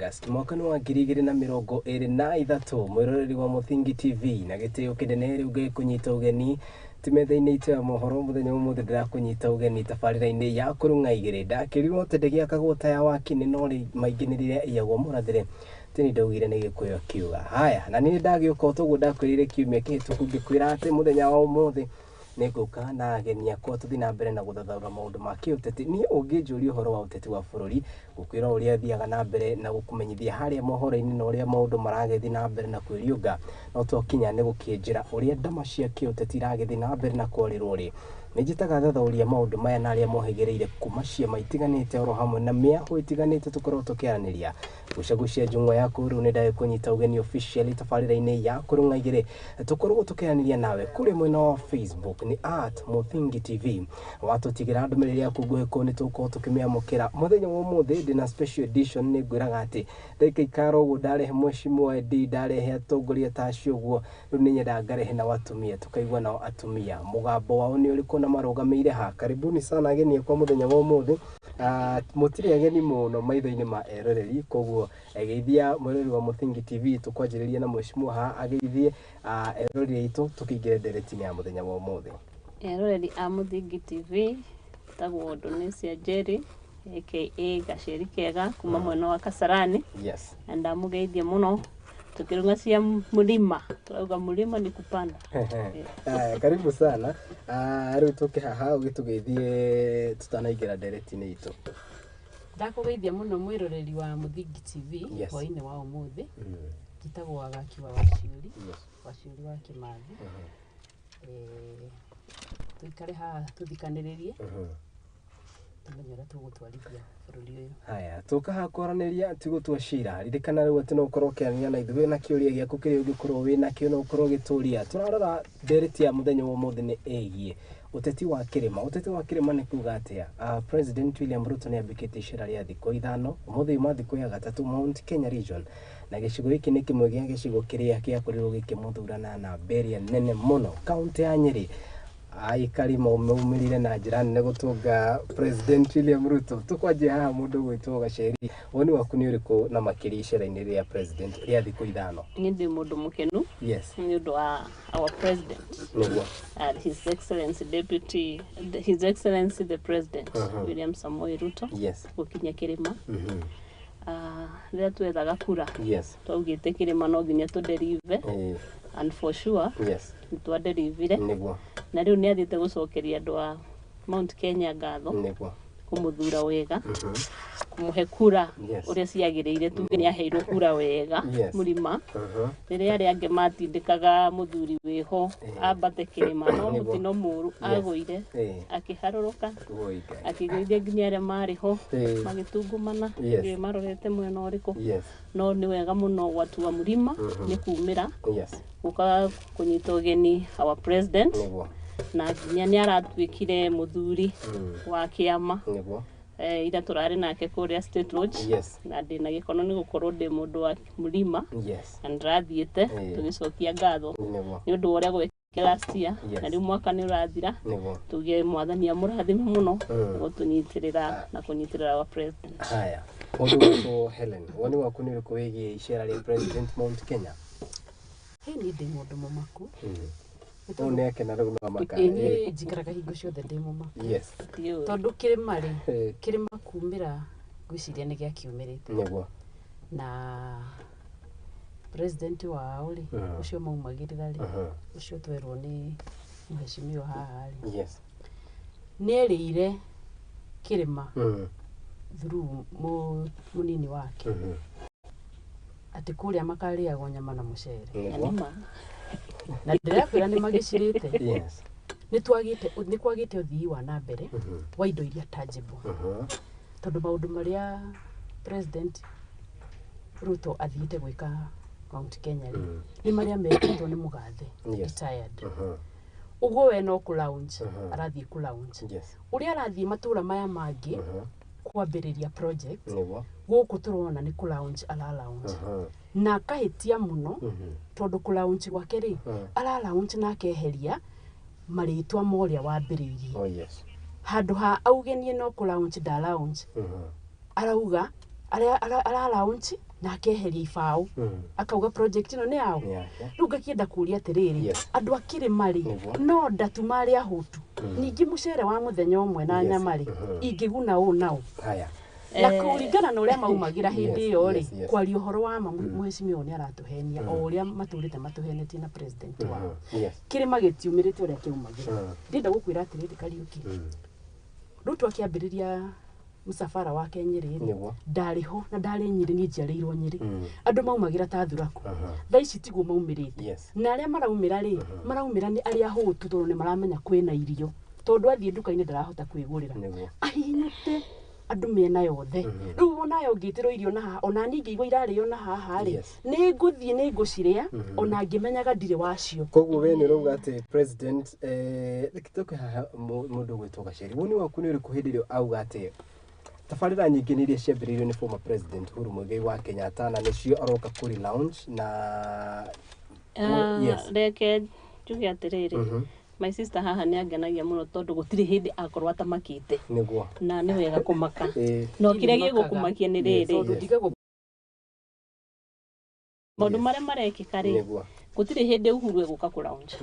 August mwaka nĩ wa 2023. Mwĩroreri wa Mũthingi TV, na gĩtĩo kĩnene rĩu ngĩkũnyita ũgeni ti metha-inĩ itũ ya mohoro. Mũthenya wa ũmũthĩ ndĩrakũnyita ũgeni tabarĩra-inĩ ya kũrũng'a igĩrĩ. Ndakĩrirwo atĩ ndĩgĩakagwo ta ya wakini, no rĩ maingĩ nĩ rĩrĩa iyagwo mũrathĩre tini ndaugire nĩ Gĩkũyũ akiuga haya. Na niĩ ndagĩũka o toguo ndakwĩrire kiumia kĩhĩtũku, ngĩkwĩra atĩ mũthenya wa ũmũthĩ nĩ ngũka na ageni akwa tũthiĩ na mbere na gũthathaũra maũndũ ma kĩũteti. Niĩ ũngĩnjũria ũhoro wa ũteti wa bũrũri, gũkwĩra ũrĩa thiaga na mbere na gũkũmenyithia harĩa mohoro-inĩ na ũrĩa maũndũ maragĩthiĩ na mbere na kwĩriũnga, no twakinya nĩ gũkĩnjĩra ũrĩa ndama cia kĩũteti iragĩthiĩ na mbere na kwarĩrwo rĩ, nĩ njĩtaga athathaũri a maũndũ maya na arĩa mohĩgĩrĩire kuma ciama itiganĩte oro hamwe na mĩaho itiganĩte, tũkorwo tũkĩaranĩria gucagucia njung'wa yaku. Rĩu nĩ ndagĩkũnyita ũgeni officially tabarĩra-inĩ ya kũrũng'a igĩrĩ, tũkorwo tũkĩaranĩria nawe kũrĩa mwena wa Facebook nĩ @MũthingiTV. Watũtigĩra ndũmĩrĩri yaku nguhĩ kũu, nĩ tũgũkorwo tũkĩmĩamũkĩra. Mũthenya wa ũmũthĩ ndĩna special edition. Nĩ ngwĩraga atĩ ndagĩka ikara ũguo ndarehe mheshimiwa D, ndarehe atongoria ta acio ũguo. Rĩu nĩ nyendaga ngarehe nao atumia, tũkaigua nao atumia mũgambo wao nĩ ũrĩkũ na marũgamĩire ha. Karibuni sana ageni akwa mũthenya wa ũmũthĩ. Mũtirĩ ageni mũno maitho-inĩ ma eroreri, koguo geithia mwĩroreri wa Mũthingi TV. Tũkwanjĩrĩria na mheshimiwa haha ageithie eroreri aitũ, tũkĩingĩre ndereti-inĩ ya mũthenya wa ũmũthĩ. Eroreri a Mũthingi TV, tagwo Donesia Jerry aka Gaceri Kega kuma mwena wa Kasarani. Na ndamũgeithia mũno. Tukirunga cia mũlima, turauga mũlima ni kupanda. Haya, karibu sana. Rĩu tũke haha ũgĩtũgeithie tutanaingĩra ndereti-inĩ itũ. Ndakũgeithia mũno mwĩroreri wa Mũthingi TV. Hwaĩ-inĩ wa ũmũthĩ njĩtagwo Wagaki wa Waciũri. Waciũri wa Kĩmathi. Tũikare haha tũthikanĩrĩrie, tũmenye ũrĩa tũgũtwarithia bũrũri ũyũ. Haya, tũka haha kwaranĩria, ti gũtua cira. Ririkana rĩu atĩ no ũkorwo ũkĩaranĩria na ithuĩ na kĩũria gĩaku kĩrĩa ũngĩkorwo wĩ nakĩo, no ũkorwo ũgĩtũria. Tũrarora ndereti ya mũthenya wa ũmũthĩ nĩ ĩgiĩ ũteti wa kĩrĩma. Ũteti wa kĩrĩma nĩ kuga atĩa? President William Ruto nĩ ambĩkĩte icera rĩa thikũ 5. Ũmũthĩ yuma thikũ ya gatatũ Mount Kenya region, na gĩcigo gĩkĩ nĩ kĩmwe gĩa gĩcigo kĩrĩa gĩakorirwo gĩkĩmũthura na namba ĩrĩa nene mũno. Kaũntĩ ya Nyĩrĩ, aikari maumĩrire na njĩra nene gũtũnga President William Ruto. Tũkwanjia haha, mũndũ gwĩtwo Gaceri, woni waku nĩ ũrĩkũ na makĩria icera-inĩ rĩa president rĩa thikũ 5? Niĩ ndĩ mũndũ mũkenu nĩ ũndũ wa our president and his excellency deputy, his excellency the president William Samoei Ruto gũkinya kĩrĩma. Rĩrĩa twethaga kura, twaugĩte kĩrĩma no nginya tũdeliver, and for sure nĩ twaderivire. Na rĩu nĩ athiĩte gũcokeria andũ a Mount Kenya ngatho kũmũthura wega, kũmũhe kura ũrĩa ciagĩrĩire. Tuge nĩ aheirwo kura wega mũrima. Rĩrĩa arĩa angĩ matindĩkaga mũthuri wĩho ambate kĩrĩma, no mũtino mũru agũire, akĩharũrũka, Woi Ngai. akĩgũithia nginya arĩa marĩ ho magĩtungumana, ndiũĩ marorete mwena ũrĩkũ. No nĩ wega mũno gwatua mũrima nĩ kumĩra gũka kũnyita ũgeni our president, na nginya nĩ aratuĩkire mũthuri wa kĩama. Ira tũrarĩ nake kũrĩa State Lodge, na ndĩna gĩkono nĩ gũkorwo ndĩ mũndũ wa mũrima na nĩndĩrathiĩte tũgĩcokia ngatho nĩ ũndũ wa ũrĩa gwekire last year. Na rĩu mwaka nĩ ũrathira, tuge mwathani amũrathime mũno gũtũnyitĩrĩra na kũnyitĩrĩra our president. Haya, mũndũ gwĩtwo Helen, woni waku nĩ ũrĩkũ wĩgiĩ icera rĩa president Mount Kenya? Hĩ, niĩ ndĩ mũndũ mũmaku. Ũyũ nĩ akena rĩu no maka. Ĩ, niĩ njikaraga hingo ciothe ndĩ mũmaku Ndiũĩ. tondũ kĩrĩma rĩ, kĩrĩma kumĩra ngwĩciria nĩ gĩakiumĩrĩte na president wao rĩ, ũcio maumagĩrĩra rĩ, ũcio twerwo nĩ mheshimiwa haha rĩ, nĩ erĩire kĩrĩma through mũnini wake atĩ kũrĩa makarĩagwo nyama na mũcere. Na nĩma. Na ndĩrakwĩra nĩ magĩcirĩte. Nĩ twagĩte, nĩ kwagĩte ũthii wa na mbere wa indo iria tangible, tondũ maũndũ marĩa president Ruto athiĩte gwĩka Mount Kenya rĩ, nĩ marĩa mekĩtwo nĩ mũgathe retired. Ũguo we no kũ launch arathiĩ kũ launch ũrĩa arathiĩ matũra maya mangĩ kwambĩrĩria project. Gũkũ tũrona nĩ kũ launch ara launch na akahĩtia mũno, tondũ kũ launch gwake rĩ, ara launch na akeheria marĩtwa ma ũrĩa wambĩrĩirie. Handũ ha auge niĩ no kũ launch nda launch, arauga ara launch Na akeheria ibaũ, akauga project ĩno nĩ yao. Rĩu ngakĩenda kũria atĩrĩrĩ, andũ a kĩrĩma rĩ, no ndatu marĩ ahũtu, ningĩ mũcere wa mũthenya ũmwe na nyama rĩ, ingĩguna ũũ nao? Na kũringana na ũrĩa maumagĩra hĩndĩ ĩyo rĩ, kwaria ũhoro wa ma, mũhecimiwa nĩ aratũhenia o ũrĩa matũrĩte matũhenetie na president wao. Kĩrĩma gĩtiumĩrĩte ũrĩa kĩaumagĩra. Ndĩrenda gũkwĩra atĩrĩrĩ, Kariũki, Ruto akĩambĩrĩria mũcabara wake Nyĩrĩ rĩ, ndarĩ ho na ndarĩ Nyĩrĩ, niĩ njiarĩirwo Nyĩrĩ. Andũ maumagĩra ta thuraku. Thaa ici tiguo maumĩrĩte. Na arĩa maraumĩra rĩ, maraumĩra nĩ arĩa ahũtu, tondũ nĩ maramenya kwĩna irio, tondũ athiĩ nduka-inĩ ndarahota kwĩgũrĩra. Ahihinyĩte andũ mĩena yothe. Rĩu onayo ũngĩtĩrwo irio na haha, ona niĩ ingĩigua irarĩo na haha rĩ, nĩ ngũthiĩ, nĩ ngũcirĩa, ona ngĩmenyaga ndirĩ wacio. Koguo we nĩ ũrauga atĩ president, reke tũke haha, mũndũ ũgwĩtwo Gaceri, woni waku nĩ ũrĩkũ hĩndĩ ĩrĩa auga atĩ tabarĩra nyingĩ nĩ iria ciambĩrĩirio nĩ former president Uhuru Muigai wa Kenyatta na nĩcio aroka kũri launch na Reke njuge atĩrĩrĩ, my sister haha nĩ angenagia mũno, tondũ gũtirĩ hĩndĩ akorwo atamakĩte. Na nĩ wega kũmaka. No kĩrĩa Niĩ nĩmakaga. gĩgũkũmakia nĩ rĩrĩ, Tondũ ndigagwo maũndũ marĩa marekĩka rĩ, gũtirĩ hĩndĩ Uhuru egũka kũ launch,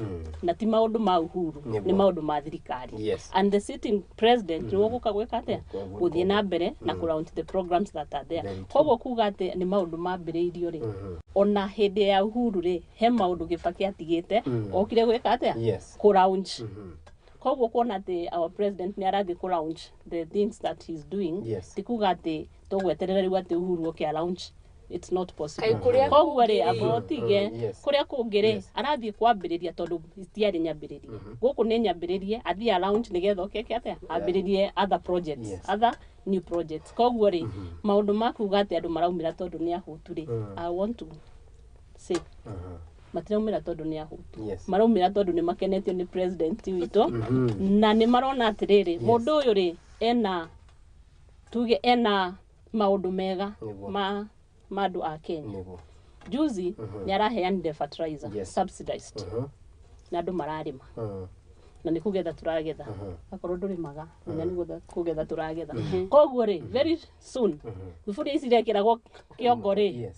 na ti maũndũ ma Uhuru, nĩ maũndũ ma thirikari. And the sitting president nĩwe ũgũka gwĩka atĩa? Gũthiĩ na mbere na kũ launch the programs that are there. Very true. Koguo kuga atĩ nĩ maũndũ mambĩrĩirio rĩ, ona hĩndĩ ya Uhuru rĩ, he maũndũ Kibaki atigĩte, okire gwĩka atĩa? Kũ launch. Koguo kuona atĩ our president nĩ arathiĩ kũ launch the things that he's doing, ti kuga atĩ tũgweterera rĩu atĩ Uhuru oke a launch. It's not possible. Kaĩ kũrĩa Koguo rĩ, kũngĩ rĩ? amba ũtige. Kũrĩa kũngĩ rĩ, arathiĩ kwambĩrĩria, tondũ itiarĩ nyambĩrĩrie. Gũkũ nĩ nyambĩrĩrie, athiĩ a launch nĩgetha oke eke atĩa? Ambĩrĩrie other projects, other new projects. Koguo rĩ, maũndũ ma kuga atĩ andũ maraumĩra tondũ nĩ ahũtu rĩ, I want to say matiraumĩra tondũ nĩ ahũtu. Maraumĩra tondũ nĩ makenetio nĩ president witũ, na nĩ marona atĩrĩrĩ, mũndũ ũyũ rĩ, ena, tuge ena maũndũ mega ma andũ a Kenya. Juzi nĩ araheanire fertilizer subsidized, na andũ mararĩma, na nĩ kũgetha tũragetha. Akorwo ndũrĩmaga, menya nĩ kũgetha tũragetha. Koguo rĩ, very soon thuburia ici irekĩragwo kĩongo rĩ,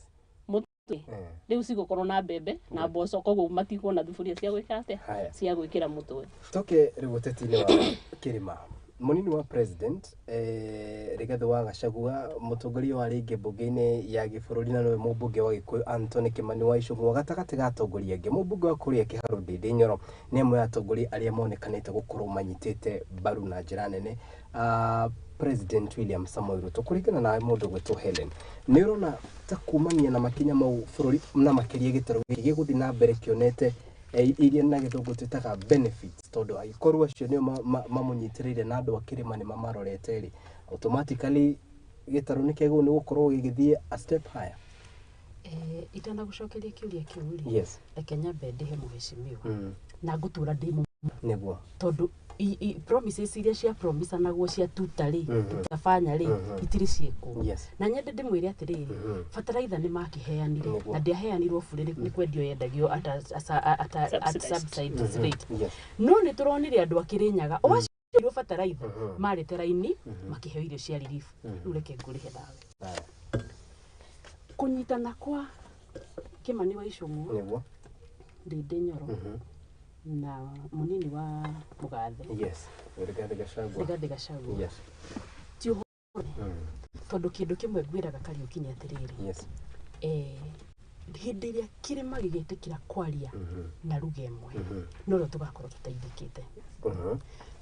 mũtĩ, rĩu cigũkorwo na mbembe na mboco, koguo matikuona thuburia cia gwĩka atĩa? Haya. Cia gwĩkĩra mũtwe. Toke rĩu ũteti-inĩ wa kĩrĩma, mũnini wa president, Rigathĩ wa Gachagua, mũtongoria wa rĩngĩ mbunge-inĩ ya gĩbũrũri na nĩwe mũmbunge wa Gĩkũyũ Anthony Kimani wa Icũng'wa, gatagatĩ ga atongoria angĩ, mũmbunge wa kũrĩa Kĩharũ Ndindi Nyoro nĩ amwe a atongoria arĩa monekanĩte gũkorwo manyitĩte mbaru na njĩra nene President William Samoei Ruto. Kũringana na mũndũ gwĩtwo Helen, nĩ ũrona ta kumania na makinya mau, bũrũri na makĩria gĩtarũ gĩkĩ gĩgũthiĩ na mbere kĩonete iria na gĩthũngũ twĩtaga benefits, tondũ angĩkorwo acio nĩo mamũnyitĩrĩire na andũ a kĩrĩma nĩ mamarorete rĩ, automatically gĩtarũ nĩ kĩagĩrĩirwo nĩ gũkorwo gĩgĩthiĩ a step higher? Itanagũcokeria kĩũria kĩu rĩ, reke nyambe ndĩhe mũhecimiwa, na ngũtũra ndĩ mũ tondũ promises iria cia promisanagwo cia tuta rĩ, tutafanya rĩ, itirĩ ciĩkwo. Na nyende ndĩmwĩre atĩrĩrĩ, bataraitha nĩ makĩheanire, na ndĩaheanirwo bure, nĩ kwendio yendagio at Subsidized. subsidized rate. No nĩ tũronire andũ a Kĩrĩnyaga o acio bataraitha marĩte raini makĩheo irio cia relief. Rĩu reke ngũrĩhe nawe. Kũnyitana kwa Kĩmani wa Icũng'wa, Ndindi Nyoro, na mũnini wa mũgathe Rigathĩ Gachagua, Rigathĩ Gachagua, ti ũhoro, tondũ kĩndũ kĩmwe ngwĩraga Kariũki nĩ atĩrĩrĩ, hĩndĩ ĩrĩa kĩrĩma gĩgetĩkĩra kwaria na ruga ĩmwe, no rĩo tũgakorwo tũteithĩkĩte.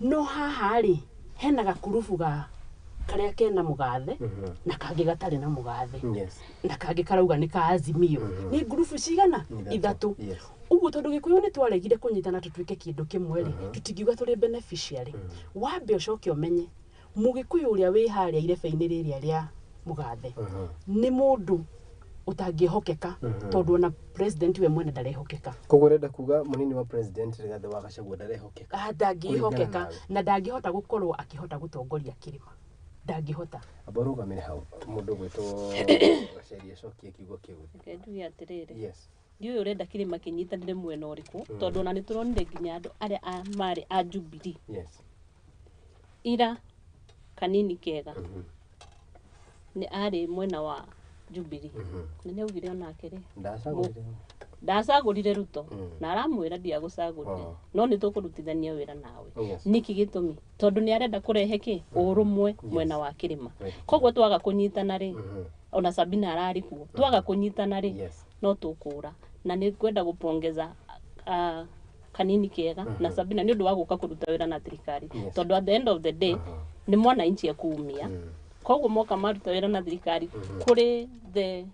No haha rĩ, hena gakurubu ga karĩa kena mũgathe, na kangĩ gatarĩ na mũgathe, na kangĩ karauga nĩ ka Azimio. Nĩ ngurubu cigana? Ithatũ. Ithatũ. Ũguo tondũ Gĩkũyũ nĩ twaregire kũnyitana tũtuĩke kĩndũ kĩmwe rĩ, tũtingiuga tũrĩ beneficiary. Wambe ũcoke ũmenye Mũgĩkũyũ ũrĩa wĩ harĩa irebe-inĩ rĩrĩa rĩa mũgathe nĩ mũndũ ũtangĩhokeka, tondũ ona president we mwene ndarehokeka. Koguo ũrenda kuga mũnini wa president Rigathĩ wa Gachagua ndarehokeka? Ndangĩhokeka. Kũringana nawe. Na ndangĩhota gũkorwo akĩhota gũtongoria kĩrĩma, ndangĩhota. Amba ũrũgamĩre hau, mũndũ ũgwĩtwo Gaceri acokie kiugo kĩu. Reke njuge atĩrĩrĩ, ndiũĩ ũrenda kĩrĩma kĩnyitanĩre mwena ũrĩkũ, tondũ ona nĩ tũronire nginya andũ arĩa marĩ a Jubilee ira kanini kega nĩ arĩ mwena wa Jubilee. Na nĩ augire onake rĩ ndacagũrire Ruto na aramwĩra ndiagũcagũrire no nĩ tũkũrutithania wĩra nawe. Nĩkĩ gĩtũmi? Tondũ nĩ arenda kũrehe kĩ ũrũmwe mwena wa kĩrĩma. Koguo twaga kũnyitana rĩ, ona Sabina ararĩ kuo, twaga kũnyitana rĩ, no tũkũra. Na nĩ ngwenda gũpongeza Kanini Kega na Sabina nĩ ũndũ wa gũka kũruta wĩra na thirikari, tondũ at the end of the day nĩ mwananchi ekumia. Koguo moka maruta wĩra na thirikari kũrĩ the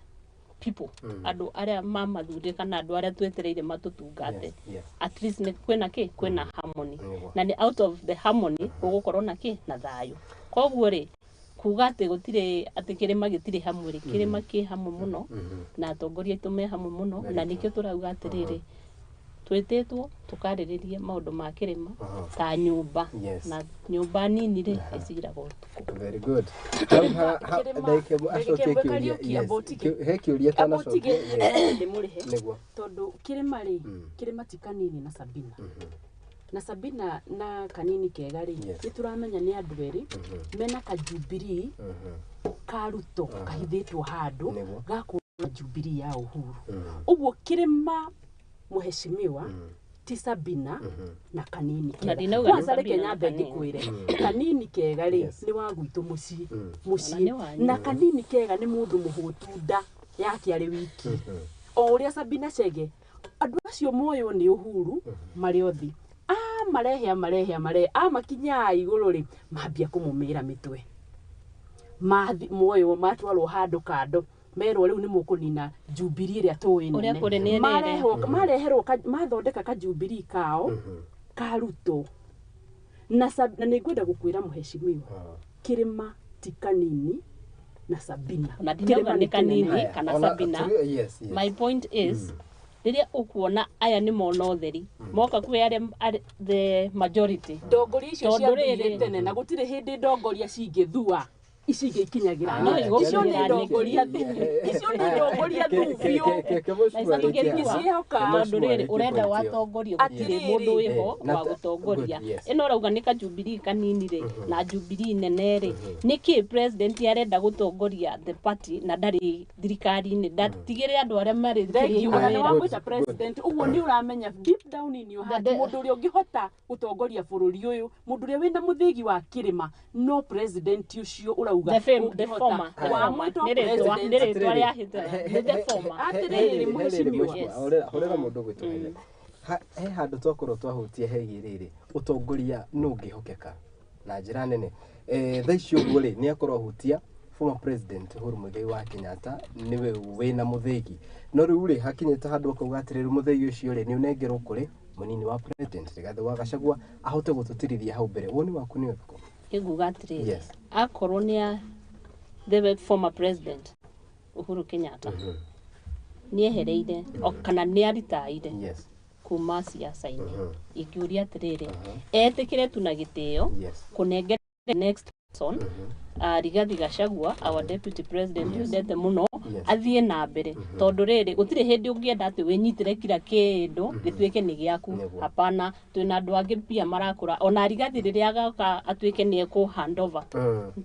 people, andũ arĩa mamathurire kana andũ arĩa twetereire matũtungate, at least nĩ kwĩna kĩ, kwĩna harmony, na nĩ out of the harmony gũgũkorwo na kĩ, na thayũ. Koguo rĩ, kuga atĩ gũtirĩ atĩ kĩrĩma gĩtirĩ hamwe rĩ, kĩrĩma kĩ hamwe mũno na atongoria aitũ me hamwe mũno, na nĩkĩo tũrauga atĩrĩrĩ, twĩtĩtwo tũkarĩrĩrie maũndũ ma kĩrĩma ta nyũmba, na nyũmba nini rĩ ĩciragwo ũtukũ. Very good. He kĩũria tanacokia ndĩmũrĩhe tondũ kĩrĩma rĩ, kĩrĩma ti Kanini na Sabina. Na Sabina na Kanini Kega rĩ, nĩ tũramenya nĩ andũ erĩ mena kajubilee ka Ruto kahithĩtwo handũ gakũra Jubilee ya Uhuru. Ũguo kĩrĩma mheshimiwa ti Sabina na Kanini Kega. Kwanza reke nyambe ngĩkwĩre, Kanini Kega rĩ nĩ wa gwitũ mũciĩ mũciĩ, na Kanini Kega nĩ mũndũ mũhũtu nda yake arĩ wiki. O ũrĩa Sabina Chege, andũ acio moywo nĩ Uhuru marĩ othi, marehe marehe marehe amakinya igũrũ rĩ, mambia kũmũmĩra mĩtwe, moywo matwarwo handũ kando, merwo rĩu nĩ mũkũnina Jubilee ĩrĩa tũĩ nene, mareherwo mathondeka ka Jubilee kao ka Ruto. Na nĩ ngwenda gũkwĩra mheshimiwa, kĩrĩma ti Kanini na Sabina. Na ndinauga nĩ Kanini kana Sabina. My point is, rĩrĩa ũkuona aya nĩ mona ũtheri, moka kwĩ arĩa the majority, ndongoria icio ciathire tene na gũtirĩ hĩndĩ ndongoria cingĩthua ici ingĩ ikinyagira. Icio nĩ ndongoria icio nĩ ndongoria thu biũ, tondũ rĩrĩ ũrenda watongorio gũtirĩ mũndũ wĩho wa gũtongoria. Ĩno ũrauga nĩ kajubilee kanini rĩ na Jubilee nene rĩ, nĩkĩ president arenda gũtongoria the party na ndarĩ thirikari-inĩ, ndatigĩre andũ arĩa marĩ thirikari-inĩ? Wamwĩta president, ũguo nĩ ũramenya deep down in your heart mũndũ ũrĩa ũngĩhota gũtongoria bũrũri ũyũ, mũndũ ũrĩa wĩna mũthĩgi wa kĩrĩma, no president ũcio ũrauga the former, atĩrĩrĩ mheshimiwa, horera mũndũ gwĩtwo he handũ twakorwo twahutia hegiĩ rĩrĩ ũtongoria nũ ũngĩhokeka na njĩra nene. Thaa ici ũguo rĩ, nĩ akorwo ahutia former president Uhuru Muigai wa Kenyatta nĩwe wĩna mũthĩgi, no rĩu rĩ hakinyĩte handũ akauga atĩrĩrĩ, mũthĩgi ũcio rĩ nĩ ũnengerwo kũrĩ mũnini wa president Rigathĩ wa Gachagua ahote gũtũtirithia hau mbere. Woni waku nĩ ũrĩkũ? Nguga atĩrĩrĩ, akorwo nĩ the former president Uhuru Kenyatta nĩ ehereire kana nĩ aritaire kuma siasa-inĩ, ingĩũria atĩrĩrĩ, etĩkĩre tu na gĩtĩo kũnengera next person Rigathi Gachagua our deputy president wendete mũno athiĩ na mbere, tondũ rĩrĩ gũtirĩ hĩndĩ ũngĩenda atĩ wĩnyitĩre kila kĩndũ gĩtuĩke nĩ gĩaku. Hapana, twĩna andũ angĩ pia marakũra. Ona Rigathi rĩrĩa agoka atuĩke nĩ ekũ hand over,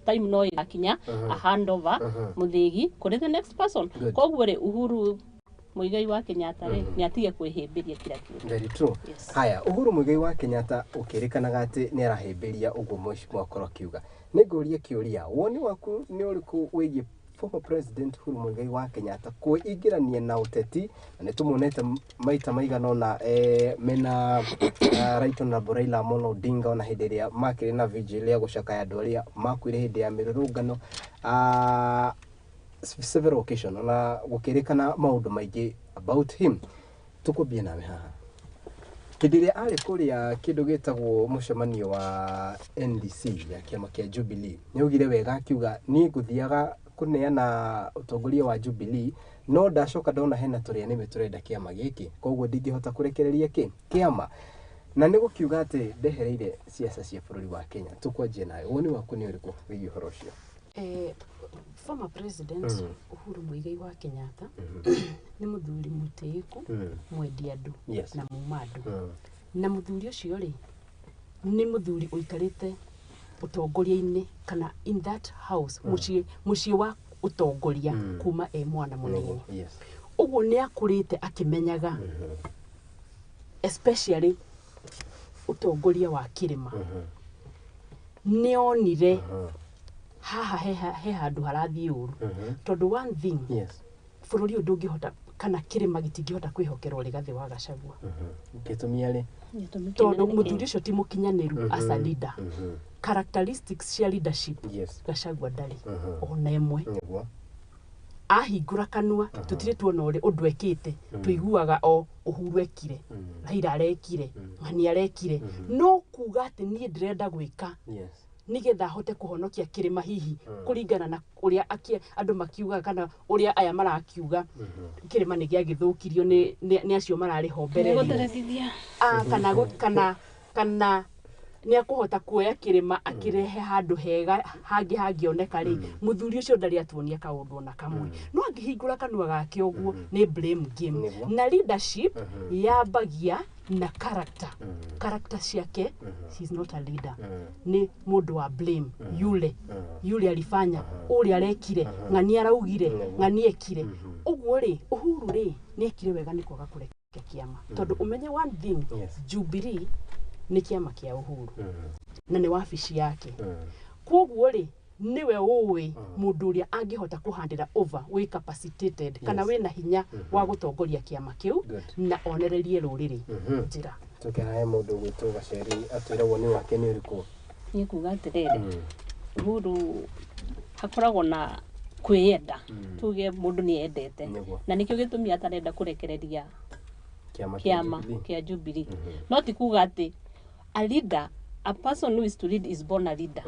time no ĩgakinya a hand over mũthĩgi kũrĩ the next person. Koguo rĩ, Uhuru Muigai wa Kenyatta rĩ nĩ atige kwĩhĩmbĩria kila kĩndũ. Very true. Haya, Uhuru Muigai wa Kenyatta ũkĩrĩkanaga atĩ nĩ arahĩmbĩria ũguo mheshimiwa akorwo akiuga. Nĩ ngũrie kĩũria, woni waku nĩ ũrĩkũ wĩgiĩ former president Uhuru Muigai wa Kenyatta kwĩingĩrania na ũteti? Na nĩ tũmuonete maita maigana ũna mena Right Honorable Raila Amolo Odinga, ona hĩndĩ ĩrĩa makĩrĩ na vigil ya gũcakaya andũ arĩa makuire hĩndĩ ya mĩrũrũngano, several occasion, ona gũkĩrĩkana maũndũ maingĩ about him. Tũkwambia nawe haha. Hĩndĩ ĩrĩa arĩ kũrĩa kĩndũ gĩtagwo mũcemanio wa NDC ya kĩama kĩa Jubilee, nĩ augire wega akiuga niĩ ngũthiaga kũneana ũtongoria wa Jubilee, no ndacoka ndona hena tũrĩa nĩme tũrenda kĩama gĩkĩ, koguo ndingĩhota kũrekereria kĩ kĩama, na nĩ gũkiuga atĩ ndehereire siasa cia bũrũri wa Kenya. Tũkwanjia nawe, woni waku nĩ ũrĩkũ wĩgiĩ ũhoro ũcio? Former president Uhuru Muigai wa Kenyatta nĩ mũthuri mũtĩĩku, mwendi andũ na muma andũ. Na mũthuri ũcio rĩ nĩ mũthuri ũikarĩte ũtongoria-inĩ kana in that house, mũciĩ wa ũtongoria kuma e mwana mũnini. Ũguo nĩ akũrĩte akĩmenyaga especially ũtongoria wa kĩrĩma. Nĩ onire haha he handũ harathiĩ ũru. Tondũ one thing, bũrũri ũyũ ndũngĩhota kana kĩrĩma gĩtingĩhota kwĩhokerwo Rigathĩ wa Gachagua. Gĩtũmi arĩ? Tondũ mũthuri ũcio ti mũkinyanĩru as a leader. Characteristics cia leadership Gachagua ndarĩ ona ĩmwe. Ahingũra kanua tũtirĩ tuona ũrĩa ũndũ ekĩte, tũiguaga o Uhuru ekire, Raila arekire, Ng'ani arekire. No kuga atĩ niĩ ndĩrenda gwĩka nĩgetha ahote kũhonokia kĩrĩma hihi kũringana na ũrĩa andũ makiugaga kana ũrĩa aya marakiuga kĩrĩma nĩ gĩagĩthũkirio nĩ acio mararĩ ho mbere rĩ. Kana nĩ akũhota kuoya kĩrĩma akĩrehe handũ hega hangĩ hangĩoneka rĩ, mũthuri ũcio ndarĩ atuonia kaũndũ ona kamwe. No angĩhingũra kanua gake ũguo nĩ blame game. Na leadership yambagia na character. Character ciake, he's not a leader. Nĩ mũndũ wa blame. Yule yule alifanya, ũrĩa arekire, ng'ani araugire, ng'ani ekire. Ũguo rĩ, Uhuru rĩ nĩ ekire wega nĩ kwaga kũrekia kĩama. Tondũ ũmenye one thing, Jubilee nĩ kĩama kĩa Uhuru na nĩ wabici yake. Koguo rĩ, nĩwe ũĩ mũndũ ũrĩa angĩhota kũhandĩra over wĩ capacitated kana wĩna hinya wa gũtongoria kĩama kĩu na onererie rũrĩrĩ njĩra. Tũke hae mũndũ gwĩtwo Gaceri atwĩre woni wake nĩ ũrĩkũ. Niĩ kuga atĩrĩrĩ, Uhuru hakoragwo na kwĩyenda, tuge mũndũ nĩ endete, na nĩkĩo gĩtũmi atarenda kũrekereria kĩama kĩa Jubilee. No ti kuga atĩ a leader, a person who is to lead is born a leader.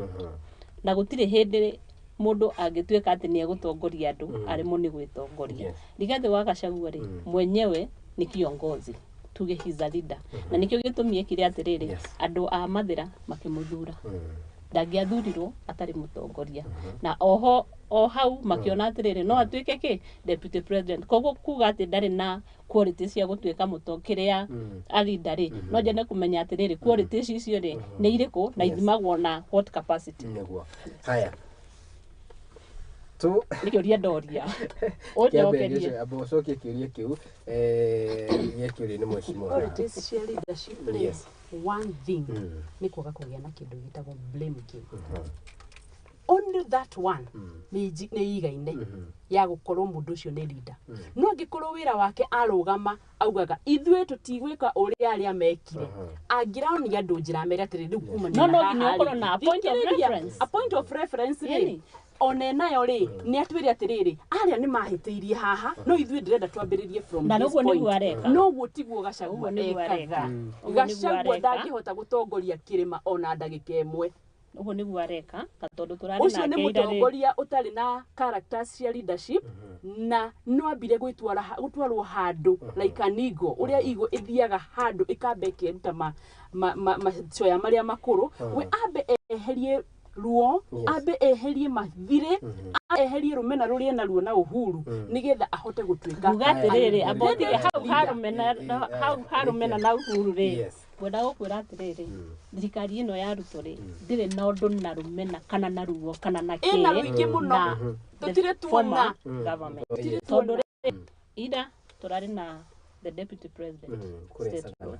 Na gũtirĩ hĩndĩ mũndũ angĩtuĩka atĩ nĩ egũtongoria andũ aremwo nĩ gwĩtongoria. Rigathĩ wa Gachagua rĩ, mwenyewe nĩ kiongozi, tuge he's a leader. Na nĩkĩo gĩtũmi ekire atĩrĩrĩ, andũ a Mathĩra makĩmũthura. Ndangĩathurirwo atarĩ mũtongoria. Na oho o hau makiona atĩrĩrĩ no atuĩke kĩ deputy president. Koguo kuga atĩ ndarĩ na quality cia gũtuĩka mũtongoria a leader rĩ, no njende kũmenya atĩrĩrĩ quality icio rĩ nĩ irĩkũ na ithimagwo na what capacity. Nĩguo. Haya. Tu nĩ kĩũria ndoria. Ũnjokerie. Amba ũcokie kĩũria kĩu gĩakĩũrio nĩ mheshimiwa. Qualities cia leadership rĩ, one thing nĩ kwaga kũgĩa na kĩndũ gĩtagwo blame game. Only that one nĩ igaine ya gũkorwo mũndũ ũcio nĩ leader. No angĩkorwo wĩra wake arũgama augaga ithuĩ tũtigwĩka ũrĩa arĩa mekire, angĩraonia andũ njĩra mere atĩrĩ rĩu kuma no nginya ũkorwo na a point of reference. A point of reference rĩ, ona nayo rĩ nĩ atwĩre atĩrĩrĩ arĩa nĩ mahĩtĩirie haha, no ithuĩ ndĩrenda twambĩrĩrie from this point. No ũguo tiguo Gachagua ekaga. Gachagua ndangĩhota gũtongoria kĩrĩma ona ndagĩka ĩmwe. Ũguo nĩguo areka, tondũ tũrarĩ nake ũcio nĩ mũtongoria ũtarĩ na characters cia leadership na no ambire gũtwarwo handũ like an eagle, ũrĩa eagle ĩthiaga handũ ĩkamba ĩkeruta macoya marĩa makũrũ, we ambe eherie ruo, ambe eherie mathirĩ, eherie rũmena rũrĩa naruo na Uhuru nĩgetha ahote gũtuĩka. Kuga atĩrĩrĩ, amba ũtige hau harũmena na Uhuru rĩ, ngwenda gũkwĩra atĩrĩrĩ, thirikari ĩno ya Ruto rĩ ndirĩ na ũndũ na rũmena kana na ruo kana na kĩ, ĩna rũingĩ mũno tũtirĩ tuona government. Tondũ rĩ ira tũrarĩ na the deputy president state road,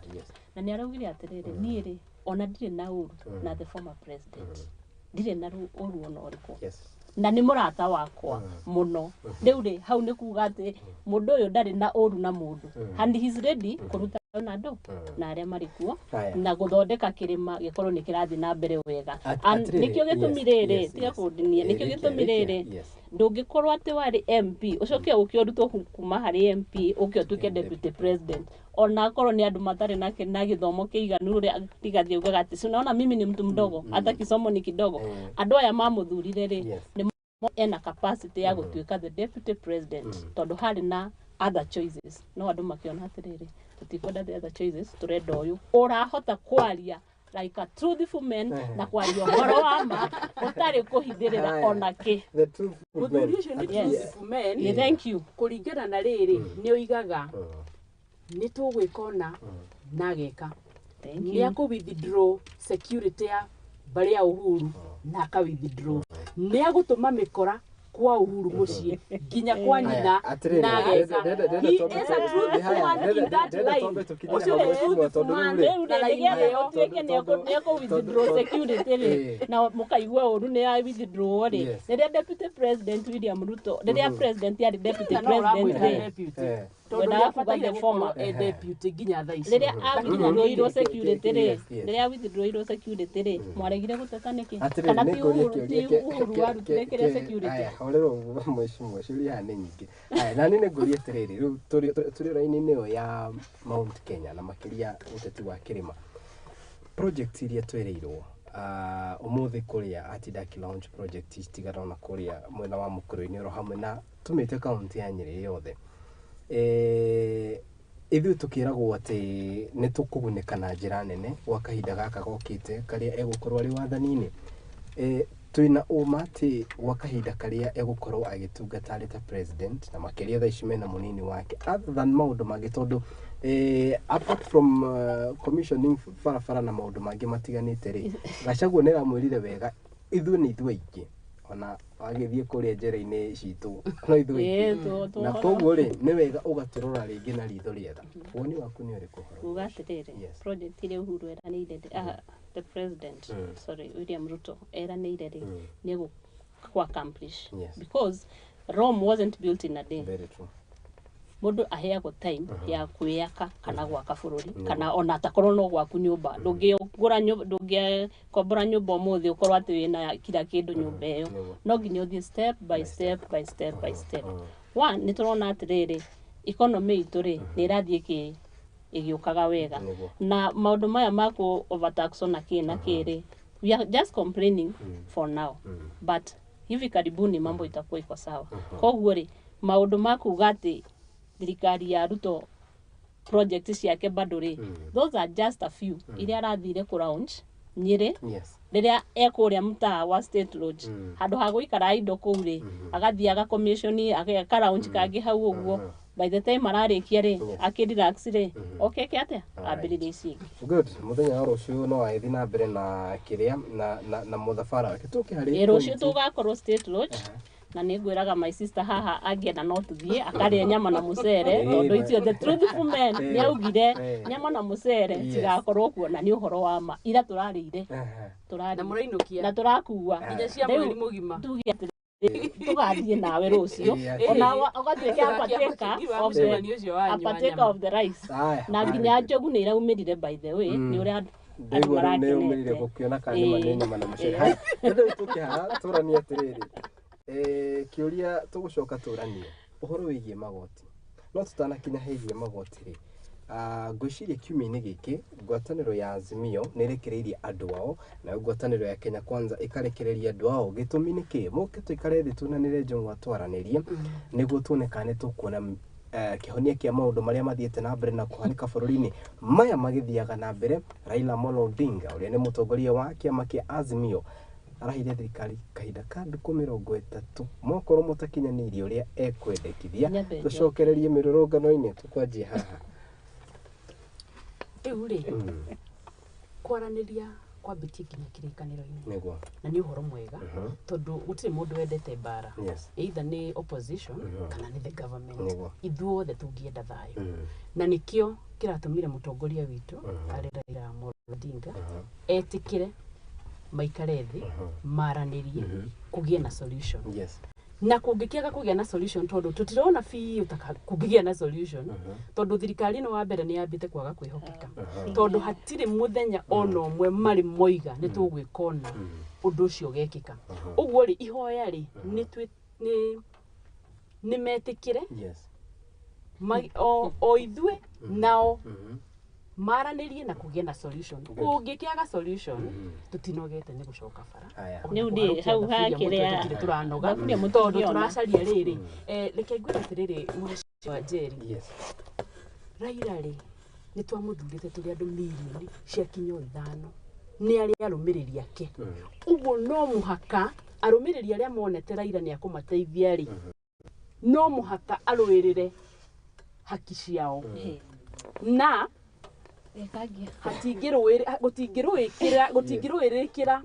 na nĩ araugire atĩrĩrĩ, niĩ rĩ ona ndirĩ na ũru na the former president, ndirĩ na ũru ona ũrĩkũ, na nĩ mũrata wakwa mũno. Rĩu rĩ hau nĩ kuga atĩ mũndũ ũyũ ndarĩ na ũru na mũndũ, and he's ready kũruta na andũ na arĩa marĩ kuo na gũthondeka kĩrĩma gĩkorwo nĩ kĩrathiĩ na mbere wega. Nĩkĩo gĩtũmi rĩrĩ, tiga kũndinia, nĩkĩo gĩtũmi rĩrĩ ndũngĩkorwo atĩ warĩ MP ũcoke ũke ũrutwo kuma harĩ MP ũke ũtuĩke deputy president, ona akorwo nĩ andũ matarĩ na gĩthomo kĩiganu ũrĩa Rigathĩ augaga atĩ si unaona mimi ni mtu mdogo, hata kisomo ni kidogo. Andũ aya mamũthurire rĩ nĩ ena capacity ya gũtuĩka the deputy president, tondũ harĩ na other choices. No andũ makiona atĩrĩrĩ tũtikwenda the other choices, tũrenda ũyũ ũrahota kwaria like a truthful man na kwaria ũhoro wa ma ũtarĩ kũhithĩrĩra ona kĩ. Mũthuri ũcio nĩ truthful man. Thank you. Kũringana na rĩrĩ nĩ oigaga nĩ tũgwĩka ona na ageka, nĩ akũ withdraw security ya mbarĩ ya Uhuru na aka withdraw, nĩ agũtũma mĩkora Kwa Uhuru muciĩ nginya kwa nyina na ageka. He is a truthful man in that line. Ũcio nĩ truthful man. Rĩu Na line rĩ ĩyo. Ũtuĩke nĩ withdraw security rĩ, na mũkaigua ũru nĩ ya withdraw rĩ, rĩrĩa Deputy President William Ruto, rĩrĩa president yarĩ deputy Na no president ũramwĩta rĩ, deputy, tondũ Wendaga kuga nĩabataire the former. gũkorwo e deputy nginya thaa ici. Rĩrĩa a-withdrawirwo security rĩ, Yes. rĩrĩa withdrawirwo security rĩ, mwaregire gũteta nĩkĩ? Atĩrĩrĩ, Kana nĩ ti ngũrie Uhuru kĩũria ti Uhuru warutire kĩrĩa security? Aya, horera ũguo, mheshimiwa, ciũria haha nĩ nyingĩ. Aya, nani nĩ ngũrie atĩrĩrĩ, rĩu tũrĩ raini-inĩ ĩyo ya Mount Kenya na makĩria ũteti wa kĩrĩma. Project iria twĩrĩirwo ũmũthĩ kũrĩa atinda akĩ launch project citigana ona kũrĩa mwena wa mũkũrũ-inĩ oro hamwe na tũmĩte kaunti ya Nyĩrĩ yothe. Ithuĩ tũkĩragwo atĩ nĩ tũkũgunĩka na njĩra nene gwa kahinda gaka gokĩte karĩa egũkorwo arĩ wathani-inĩ. Twĩna ũma atĩ gwa kahinda karĩa egũkorwo agĩtungata arĩ ta president na makĩria thaa ici mena mũnini wake, other than maũndũ mangĩ, tondũ apart from commissioning barabara na maũndũ mangĩ matiganĩte rĩ, Gachagua nĩ aramwĩrire wega ithuĩ nĩ ithuĩ aingĩ, ona wagĩthiĩ kũrĩa njera-inĩ citũ no ithuĩ aingĩ. Na koguo rĩ, nĩ wega ũgatũrora rĩngĩ na ritho rĩega. Woni waku nĩ ũrĩkũ ũhoro Kuga ũcio? Atĩrĩrĩ, project iria Uhuru eranĩire, the president, sorry, William Ruto eranĩire rĩ, nĩ egũ accomplish because Rome wasn't built in a day. Very true. Mũndũ aheagwo time ya kwĩyaka kana gwaka bũrũri, kana ona atakorwo no gwaku nyũmba. Ndũngĩgũra nyũmba, ndũngĩkombora nyũmba ũmũthĩ ũkorwo atĩ wĩna kila kĩndũ nyũmba ĩyo. No nginya ũthiĩ step by step by step by step. One, nĩ tũrona atĩrĩrĩ, economy itũ rĩ, nĩ ĩrathiĩ ĩgĩũkaga wega. Na maũndũ maya ma kũ overtax na kĩ na kĩ rĩ, we are just complaining for now, but hivi karibuni mambo itakuwa iko sawa. Koguo rĩ, maũndũ ma kuga atĩ thirikari ya Ruto project ciake bado rĩ, those are just a few iria arathire kũ launch Nyĩrĩ rĩrĩa ekũrĩa mtaa wa State Lodge. Handũ ha gũikara indo kũu rĩ, agathiĩ agacommission, ageka launch kangĩ hau ũguo. By the time ararĩkia rĩ, akĩrelax rĩ, okeke atĩa, ambĩrĩrie ici ingĩ. Good. Mũthenya wa rũciũ no agĩthiĩ na mbere na kĩrĩa na mũthabara wake tũke harĩ Ĩ, rũciũ point. Tũgakorwo State Lodge, na nĩ ngwĩraga my sister haha angĩenda no tũthiĩ akarĩe nyama na mũcere, tondũ ithuĩ the truthful men nĩ augire nyama na mũcere cigakorwo kuo, na nĩ ũhoro wa ma. Ira tũrarĩire Na tũrarĩire mũrainũkia na tũrakua nginya cia Rĩu, mweri mũgima. Tuge atĩrĩrĩ, tũgathiĩ nawe rũciũ, ona ũgatuĩka a partaker of the Mũcemanio ũcio a wanyu wa partaker nyama. of the rice. Aya, Na nginya njogu nĩ iraumĩrire, by the way, nĩ ũrĩa andũ Ndaigua rĩu nĩ umĩrire marakenete. gũkĩona kana nĩma nĩ nyama na mũcere. Haya, rĩu tũke haha tũranie atĩrĩrĩ, kĩũria tũgũcoka tũranie ũhoro wĩgiĩ magoti, no tũtanakinya hegiĩ magoti rĩ, ngwĩciria kiumia-inĩ gĩkĩ ngwatanĩro ya Azimio nĩ ĩrekereirie andũ ao, nayo ngwatanĩro ya Kenya Kwanza ĩkarekereria andũ ao. Gĩtũmi nĩ kĩ? Mũke tũikare thĩ tunanĩre njũng'wa twaranĩrie nĩguo tuone kana nĩ tũkuona kĩhonia kĩa maũndũ marĩa mathiĩte na mbere na kũhanĩka bũrũri-inĩ maya magĩthiaga na mbere. Raila Amolo Odinga ũrĩa nĩ mũtongoria wa kĩama kĩa Azimio araheire thirikari kahinda ka ndukũ 30, mokorwo mũtakinyanĩirie ũrĩa ekwendekithia, Nyambe njoke. tũcokererie mĩrũrũngano-inĩ. Tũkwanjia haha. Rĩu rĩ, kwaranĩria kwambĩtie nginya kĩrĩkanĩro-inĩ, na nĩ ũhoro mwega, tondũ gũtirĩ mũndũ wendete mbara, either nĩ opposition kana nĩ the government. Ithuothe tũngĩenda thayũ, na nĩkĩo kĩratũmire mũtongoria witũ arĩ Raila Amolo Odinga etĩkĩre maikare thĩ maranĩrie kũgĩe na solution. Na kũngĩkĩaga kũgĩa na solution, tondũ tũtirona biũ ta kũngĩgĩa na solution, tondũ thirikari ĩno wa mbere nĩ yambĩte kwaga kwĩhokeka, tondũ hatirĩ mũthenya ona ũmwe marĩ moiga nĩ tũgwĩka ũna, ũndũ ũcio ũgekĩka. Ũguo rĩ, ihoya rĩ nĩ metĩkĩre o ithuĩ nao maranĩrie na kũgĩe na solution. Kũngĩkĩaga solution, tũtinogete nĩ gũcoka bara. Aya. Ona Rĩu ndĩ, kũharũkia hau thaburia hakĩrĩa- mũtwe tũtirĩ tũranoga, thaburia tondũ mũtingĩona. tũracaria rĩrĩ. Reke ngwĩre atĩrĩrĩ, mheshimiwa Njeri, Raila rĩ, nĩ twamũthurĩte tũrĩ andũ mirioni ciakinya o 5, nĩ arĩa arũmĩrĩri ake. Ũguo no mũhaka arũmĩrĩri arĩa monete Raila nĩ akũmateithia rĩ, no mũhaka arũĩrĩre haki ciao. Na Gũtingĩrũĩkĩra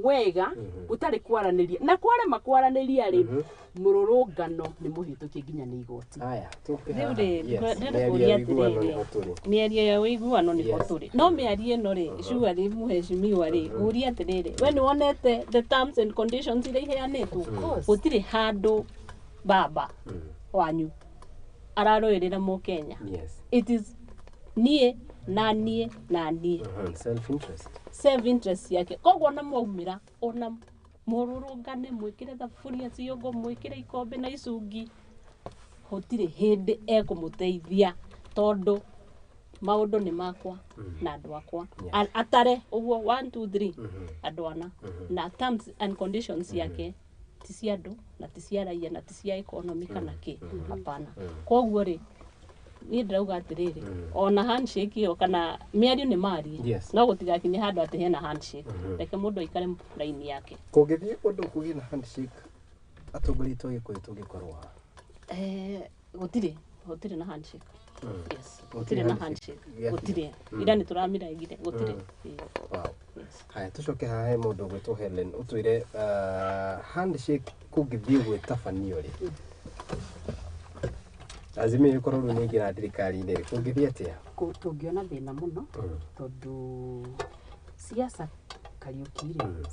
wega gũtarĩ kwaranĩria na kwarema kwaranĩria rĩ mũrũrũngano nĩ mũhĩtũkie nginya nĩ igoti. Haya, Rĩu rĩ, ndĩrenda kũũria atĩrĩrĩ, mĩario ya ũiguano nĩho tũrĩ. No mĩario ĩno rĩ, surely mũheshimiwa rĩ, ngũrie atĩrĩrĩ, we nĩ wonete the terms and conditions iria iheanĩtwo? Gũtirĩ handũ baba wanyu ararũĩrĩra mũkenya. It is niĩ na niĩ na niĩ. Self interest. Self interest yake. Koguo ona mwaumĩra, ona mũrũrũngane, mwĩkĩre thaburia ciongo, mwĩkĩre ikombe na icungi, gũtirĩ hĩndĩ ekũmũteithia tondũ maũndũ nĩ makwa na andũ akwa. Atare ũguo 1 2 3 andũ ana na terms and conditions yake ti cia andũ na ti cia raia na ti cia economy kana kĩ, hapana. Koguo rĩ, niĩ ndĩrauga atĩrĩrĩ, ona handshake ĩyo kana mĩario nĩ marie, no gũtigakinye handũ atĩ hena handshake. Reke mũndũ aikare raini yake. Kũngĩthiĩ ũndũ kũgĩe na handshake, atongoria aitũ a Gĩkũyũ tũngĩkorwo ha? Gũtirĩ na handshake. Yes, gũtirĩ na handshake. Gũtirĩ. Ira nĩ tũramĩregire, gũtirĩ. Wow. Haya, tũcoke haha he mũndũ ũgwĩtwo Helen, ũtwĩre handshake kũngĩthiĩ gwĩtabanio rĩ, Azimio ĩkorwo rĩu nĩ ĩingĩra thirikari-inĩ rĩ, kũngĩthiĩ atĩa? Tũngĩona thĩna mũno tondũ siasa Kariũki rĩ,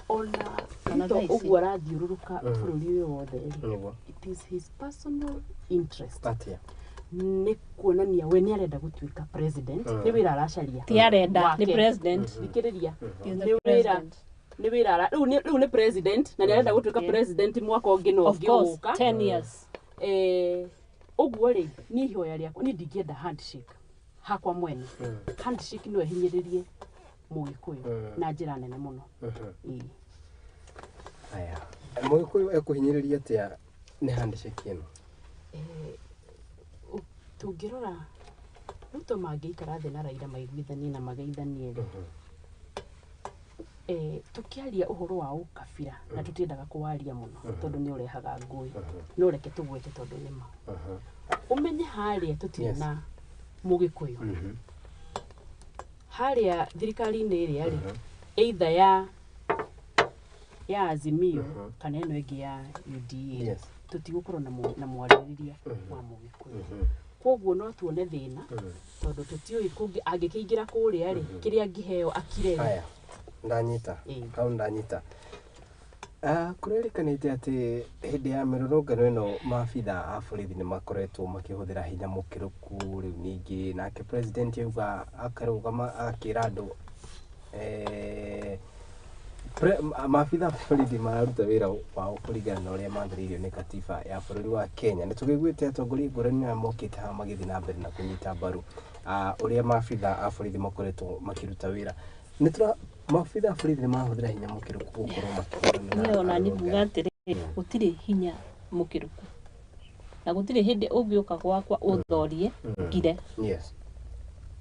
ona Ruto ũguo arathiũrũrũka bũrũri ũyũ wothe rĩ, it is his personal interest. Atĩa? Nĩ kuonania we nĩ arenda gũtuĩka president, nĩ wĩra aracaria. Ti arenda, nĩ president. Thikĩrĩria. Nĩ wĩra nĩ wĩra rĩu nĩ president na nĩ arenda gũtuĩka president mwaka ũngĩ na ũngĩ ũgũka. 10 years. Ũguo rĩ, niĩ ihoya rĩakwa, niĩ ndingĩenda handshake hakwa mwene. Handshake no ĩhinyĩrĩrie Mũgĩkũyũ na njĩra nene mũno. Haya, Mũgĩkũyũ ekũhinyĩrĩria atĩa nĩ handshake ĩno? Tũngĩrora Ruto mangĩikara thĩ na Raila maiguithanie na mageithanie rĩ, tũkĩaria ũhoro wa ũkabira na tũtiendaga kũwaria mũno tondũ nĩ ũrehaga ngũĩ, no reke tũgwete tondũ nĩ ma. Ũmenye harĩa tũtirĩ na Mũgĩkũyũ. Harĩa thirikari-inĩ ĩrĩa rĩ, either ya Azimio kana ĩno ĩngĩ ya UDA, tũtigũkorwo na mwarĩrĩria wa Mũgĩkũyũ. Koguo no tuone thĩna tondũ tũtiũĩ angĩkĩingĩra kũrĩa rĩ, kĩrĩa angĩheo akire. Haya, ndanyita hau, ndanyita. Kũrerĩkanĩte atĩ hĩndĩ ya mĩrũrũngano ĩno maabitha a borithi nĩ makoretwo makĩhũthĩra hinya mũkĩrũku. Rĩu ningĩ nake president auga akarũgama akĩra andũ maabitha a borithi mararuta wĩra wao kũringana na ũrĩa mathĩrĩirio nĩ katiba ya bũrũri wa Kenya. Nĩ tũkĩiguĩte atongoria ngũrani arĩa mokĩte haha magĩthiĩ na mbere na kũnyita mbaru ũrĩa maabitha a borithi makoretwo makĩruta wĩra. Nĩ tũra maabitha a borithi nĩ marahũthĩra hinya mũkĩrũku gũkorwo makĩhũrana na Niĩ ona niĩ nguga atĩrĩrĩ, gũtirĩ hinya mũkĩrũku na gũtirĩ hĩndĩ ũngĩũka gwakwa ũthorie ngire.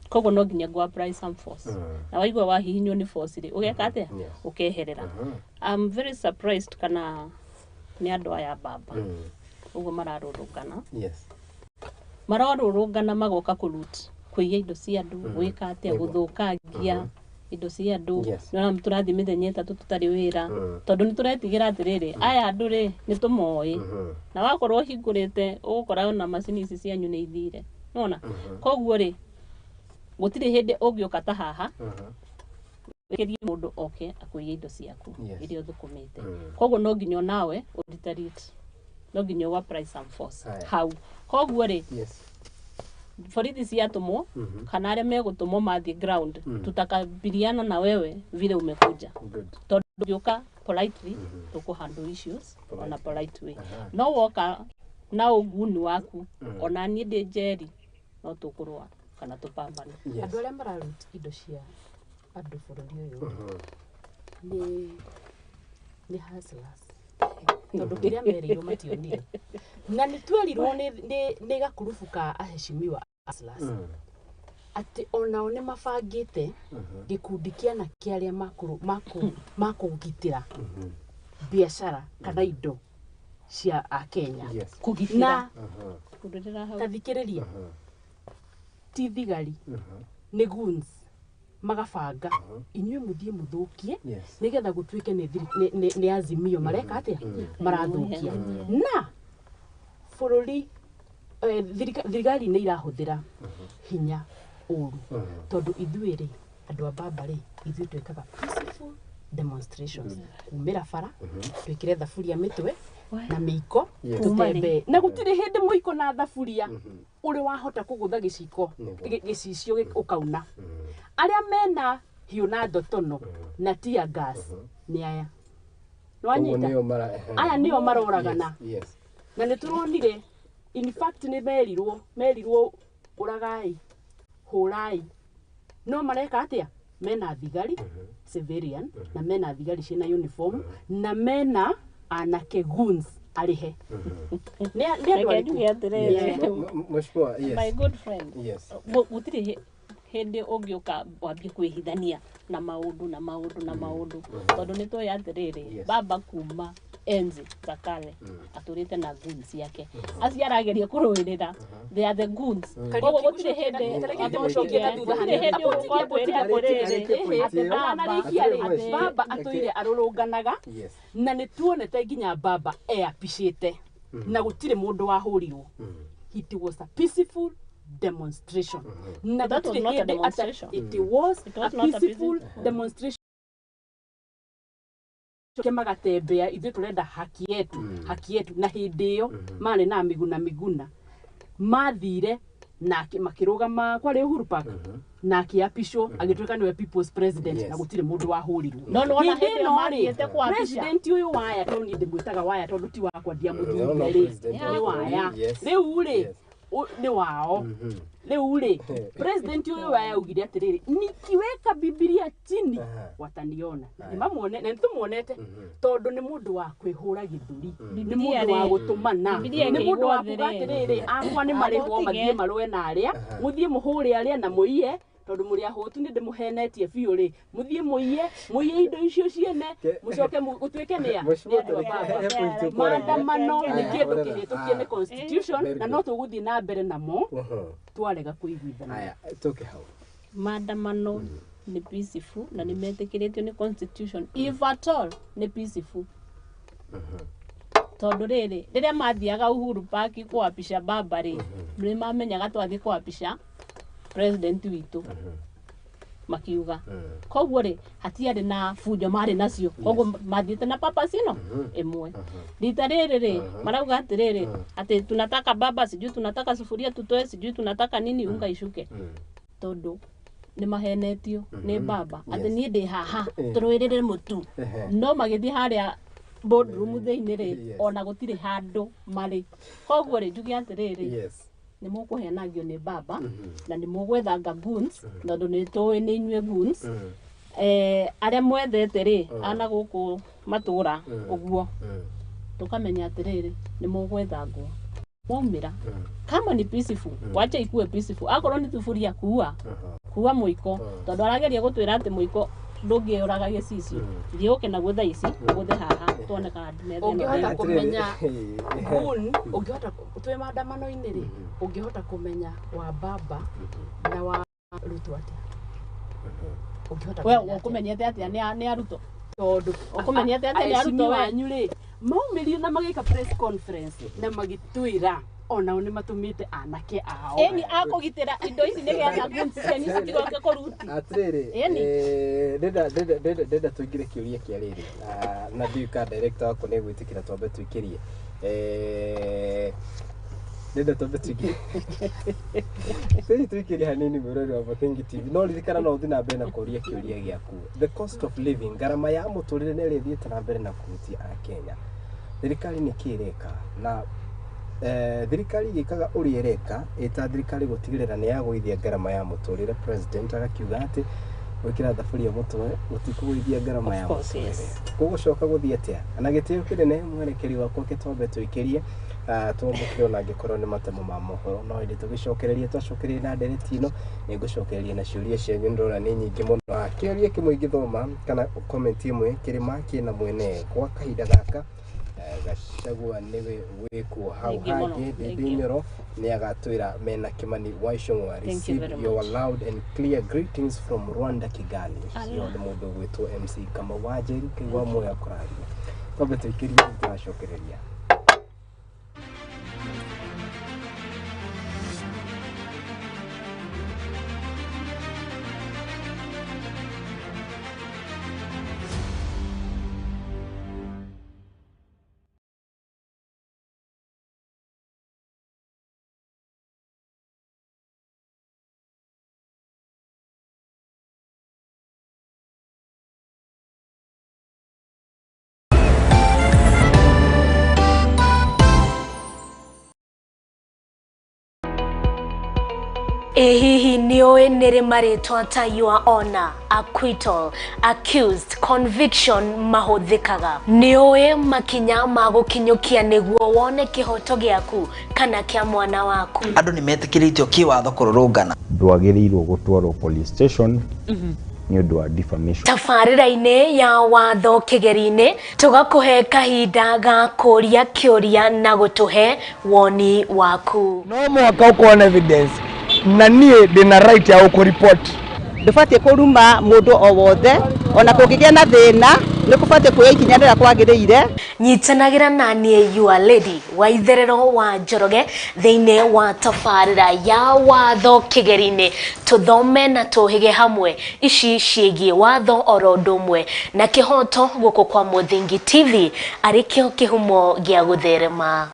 Koguo no nginya ngũ apply some force. Na waigua wahihinywo nĩ force rĩ, ũgeka atĩa? Ũkeherera. I'm very surprised kana nĩ andũ aya baba ũguo mararũrũngana. Mararũrũngana magoka kũroot, kũiya indo cia andũ, gwĩka atĩa, gũthũkangia indo cia andũ. Nĩwona tũrathiĩ mĩthenya ĩtatũ tũtarĩ wĩra tondũ nĩ tũretigĩra atĩrĩrĩ, aya andũ rĩ nĩ tũmoĩ, na wakorwo ũhingũrĩte ũgũkora ona macini ici cianyu nĩ ithire. Nĩwona? Koguo rĩ, gũtirĩ hĩndĩ ũngĩũka ta haha wĩkĩrie mũndũ oke akũiye indo ciaku iria ũthũkũmĩte. Koguo no nginya onawe ũretaliate, no nginya ũ apply some force hau. Koguo rĩ, borithi ciatũmwo kana arĩa megũtũmwo mathiĩ ground, tutakabiliana na wewe vile umekuja. Tondũ ũngĩũka politely, tũkũ handle issues on a polite way. No woka na ũguni waku, ona niĩ ndĩ njeri no tũkũrũa kana tũpambane. Andũ arĩa mararuta indo cia andũ bũrũri ũyũ nĩ hustlers. Tondũ kĩrĩa merĩirwo mationire. Na nĩ twerirwo nĩ gakurubu ka aheshimiwa hustlers atĩ onao nĩ mabangĩte gĩkundi kĩana kĩa arĩa makũgitĩra biacara kana indo cia Akenya. Kũgitĩra. Na Kũrũĩrĩra hau. Ta thikĩrĩria. Ti thigari, nĩ goons magabanga inyuĩ mũthiĩ mũthũkie nĩgetha gũtuĩke nĩ Azimio mareka atĩa, marathũkia. Na bũrũri thirikari nĩ irahũthĩra hinya ũru, tondũ ithuĩ rĩ, andũ a baba rĩ, ithuĩ twĩkaga peaceful demonstrations, kumĩra bara twĩkĩre thaburia mĩtwe na mĩiko tũtembee, na gũtirĩ hĩndĩ mũiko na thaburia ũrĩ wahota kũgũtha gĩciko gĩcicio ũkauna. Arĩa mena hiũ na ndotono na tear gas nĩ aya. Nĩwanyita? Aya nĩo maroragana. Na nĩ tũronire, in fact nĩ merirwo ũragai, hũrai, no mareka atĩa? Mena thigari civilian, na mena thigari ciĩna uniform, na mena anake goons arĩhe. Nĩ andũ arĩkũ? My good friend, gũtirĩ hĩndĩ ũngĩũka wambie kwĩhithania na maũndũ na maũndũ na maũndũ, tondũ nĩ tũĩ atĩrĩrĩ, baba kuma enzi za kale atũrĩte na goons yake, acio arageria kũrũĩrĩra, they are the goons. Koguo gũtirĩ hĩndĩ baba atũire arũrũnganaga, na nĩ tuonete nginya baba eapicĩte na gũtirĩ mũndũ wahũrirwo. It was a peaceful demonstration. Na that was not a demonstration. It was a peaceful demonstration. Magatembea ithuĩ tũrenda haki yetu, haki yetu. Na hĩndĩ ĩyo marĩ na Miguna Miguna mathire na makĩrũgama kwarĩ Uhuru Park na akĩapicwo agĩtuĩka nĩwe people's president, na gũtirĩ mũndũ wahũrirwo. No nĩwona hĩndĩ ĩyo mathiĩte kũapisha president ũyũ waya, tondũ niĩ ndĩmwĩtaga waya tondũ ti wakwa, ndiamũthurire rĩ, nĩ waya rĩu rĩ, nĩ wao rĩu rĩ. President ũyũ waya augire atĩrĩrĩ, nikiweka Bibilia chini wataniona. Nĩmamuone, na nĩtũmuonete, tondũ nĩ mũndũ wa kwĩhũra gĩthũri, nĩ mũndũ wa gũtũmana, nĩ mũndũ wa kuga atĩrĩrĩ, akwa nĩ marĩhwo mathiĩ marũe na arĩa, mũthiĩ mũhũre arĩa na mũiye, tondũ mũrĩ ahũtu nĩ ndĩmũhenetie biũ rĩ, mũthiĩ mũiye indo icio ciene, mũcoke gũtuĩke nĩ andũ a baba. Maandamano nĩ kĩndũ kĩhĩtũkie nĩ constitution, na no tũgũthiĩ na mbere namo twarega kũiguithania. Maandamano nĩ peaceful na nĩ metĩkĩrĩtio nĩ constitution, if at all nĩ peaceful. Tondũ rĩrĩ, rĩrĩa mathiaga Uhuru Park kũapisha baba rĩ, nĩ mamenyaga twathiĩ kũapisha president witũ, makiuga. Koguo rĩ, hatiarĩ na bunjo marĩ nacio, koguo mathiĩte na purpose ĩno ĩmwe. Rita rĩrĩ rĩ, marauga atĩrĩrĩ, atĩ tunataka baba, sijui tunataka sufuria tutoe, sijui tunataka nini, unga ishuke, tondũ nĩ mahenetio nĩ baba atĩ niĩ ndĩ haha tũrũĩrĩre mũtu. No magĩthiĩ harĩa boardroom thĩinĩ rĩ, ona gũtirĩ handũ marĩ. Koguo rĩ, njuge atĩrĩrĩ, nĩ mũkũhenagio nĩ baba, na nĩ mũgwethanga goons, tondũ nĩ tũĩ nĩ inyuĩ goons. Arĩa mwethete rĩ, ana gũkũ matũra ũguo, tũkamenya atĩrĩrĩ, nĩ mũgwethangwo. Mwaumĩra kama ni peaceful, wacha ikue peaceful. Akorwo nĩ thuburia, kuua kuua mũiko, tondũ arageria gũtwĩra atĩ mũiko ndũngĩũraga gĩcicio. Thiĩ ũke naguo thaa ici, ũgũthe haha, tuone kana metha ĩno. Ũngĩhota kũmenya goon, ũngĩhota twĩ maandamano-inĩ rĩ, ũngĩhota kũmenya wa baba na wa Ruto atĩa? Ũngĩhota we ũkũmenyete atĩa nĩ Aruto? Tondũ ũkũmenyete atĩa nĩ Aruto wanyu rĩ, maumĩrire na magĩka press conference na magĩtwĩra onao nĩ matũmĩte anake ao. Ĩni akũgitĩra indo ici nĩgetha goons cianyu citigoke kũruti. Atĩrĩrĩ, ndĩrenda tũingĩre kĩũria kĩa rĩrĩ, na ndiũĩ kana director wakwa nĩ egwĩtĩkĩra twambe tũikĩrie. Ndĩrenda twambe tũingĩre tũikĩrie hanini mwĩroreri wa Mũthingi TV, no ririkana no ũthiĩ na mbere na kũũria kĩũria gĩaku. The cost of living, ngarama ya mũtũrĩre nĩ ĩrĩa ĩthiĩte na mbere na kũhutia Akenya. Thirikari nĩ kĩ ĩreka? Na thirikari ĩgĩkaga ũrĩa ĩreka, ĩta thirikari gũtigĩrĩra nĩ yagũithia ngarama ya mũtũrĩre. President agakiuga atĩ gwĩkĩra thaburia mũtwe gũtikũgũithia ngarama ya mũtũrĩre. Gũgũcoka gũthiĩ atĩa? Na gĩtĩo kĩnene mwerekeri wakwa ke twambe tũikĩrie, twamũkĩre ona angĩkorwo nĩ matemo ma mohoro, no ĩndĩ tũgĩcokereria twacokereria na ndereti ĩno, nĩ ngũcokereria na ciũria cianyu, ndĩrona nĩ nyingĩ mũno. Kĩũria kĩmwe ingĩthoma kana comment ĩmwe, kĩrĩma kĩna mwene kwa kahinda gaka Gachagua nĩwe wĩkuo hau hangĩ. Ndindi Nyoro nĩ agatwĩra mena Kimani wa Ichung'wa. Receive your loud and clear greetings from Rwanda, Kigali. Ũcio nĩ mũndũ ũgwĩtwo MC Kamau wa Njeri kaigua muoyo kũraria. Twambe tũikĩrie tũracokereria. Ĩ hihi nĩũĩ nĩrĩ marĩtwa ta your honor, acquittal, accused, conviction mahũthĩkaga? Nĩũĩ makinya ma gũkinyũkia nĩguo wone kĩhoto gĩaku kana kĩa mwana waku? Andũ nĩ metĩkĩrĩtio kĩwatho kũrũrũngana. Ndwagĩrĩirwo gũtwarwo police station nĩ ũndũ wa defamation. Tabarĩra-inĩ ya watho kĩgeri-inĩ tũgakũhe kahinda ga kũria kĩũria na gũtũhe woni waku. No mũhaka ũkorwo na evidence na niĩ ndĩna right ya gũkũripoti. Ndũbatiĩ kũruma mũndũ o wothe ona kũngĩgĩa na thĩna nĩ kũbatiĩ kuoya ikinya rĩrĩa kwagĩrĩire. Nyitanagĩra na niĩ your lady wa itherero wa Njoroge thĩinĩ wa tabarĩra ya watho kĩgeri-inĩ, tũthome na tũhĩge hamwe ici ciĩgiĩ watho oro ũndũ ũmwe na kĩhoto gũkũ kwa Mũthingi TV arĩ kĩo kĩhumo gĩa gũtherema.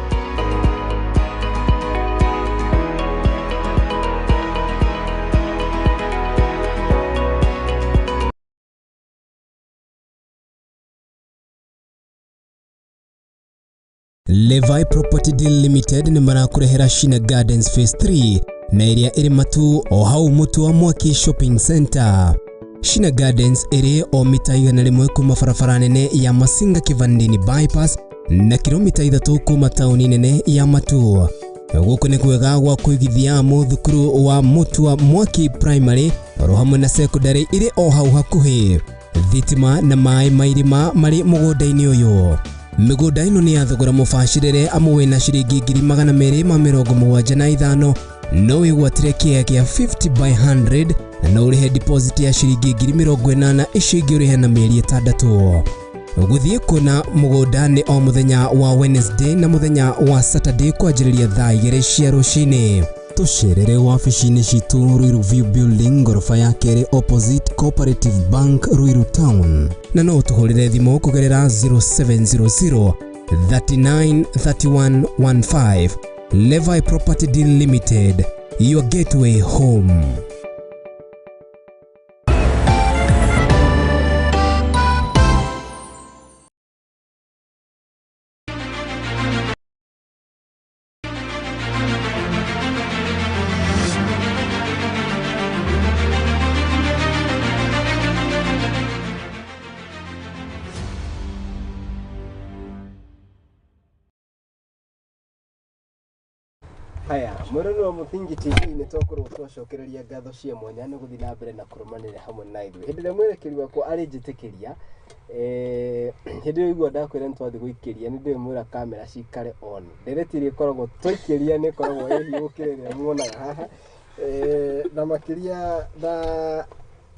Levi Property Deal Limited nĩ marakũrehera Shina Gardens Phase 3 na ĩrĩa ĩrĩ Matu o hau Mũtu wa Mwaki Shopping Center. Shina Gardens ĩrĩ o mita 100 kuma barabara nene ya Masinga Kivandini Bypass na kilomita 3 kuma tauni nene ya Matu. Gũkũ nĩ kwega gwa kũigithia amu thukuru wa Mũtu wa Mwaki Primary oro hamwe na secondary ĩrĩ o hau hakuhĩ. Thitima na maĩ ma irima marĩ mũgũnda-inĩ ũyũ. Mĩgũnda ĩno nĩ ya thogora mũbacĩrĩre amu wĩna ciringi 275,000 no wĩgwatĩre kĩea kĩa 50 by 100 na no ũrĩhe deposit ya ciringi 80,000 icio ingĩ ũrĩhe na mĩeri 6. Gũthiĩ kuona mũgũnda nĩ o mũthenya wa Wednesday na mũthenya wa Saturday kwanjĩrĩria thaa 2 cia rũcinĩ. Tũcerere wabici-inĩ citũ Ruiru View Building ngoroba ya kerĩ opposite Cooperative Bank Ruiru Town, na no ũtũhũrĩre thimũ kũgerera 0700 39 31 15. Levi Property Deal Limited, your gateway home. Haya, mwĩrori wa Mũthingi TV nĩ twakorwo twacokereria ngatho cia mwanya nĩ gũthiĩ na mbere na kũrũmanĩrĩra hamwe na ithuĩ. Hĩndĩ ĩrĩa mwerekeri wakwa arĩ njĩtĩkĩria, hĩndĩ ĩyo igua ndakwĩra nĩ twathiĩ gũikĩria nĩ ndĩmwĩra kamera cikare on. Ndereti ĩrĩa ĩkoragwo twaikĩria nĩ ĩkoragwo ĩ hiũ gũkĩra ĩrĩa muonaga haha. Na makĩria na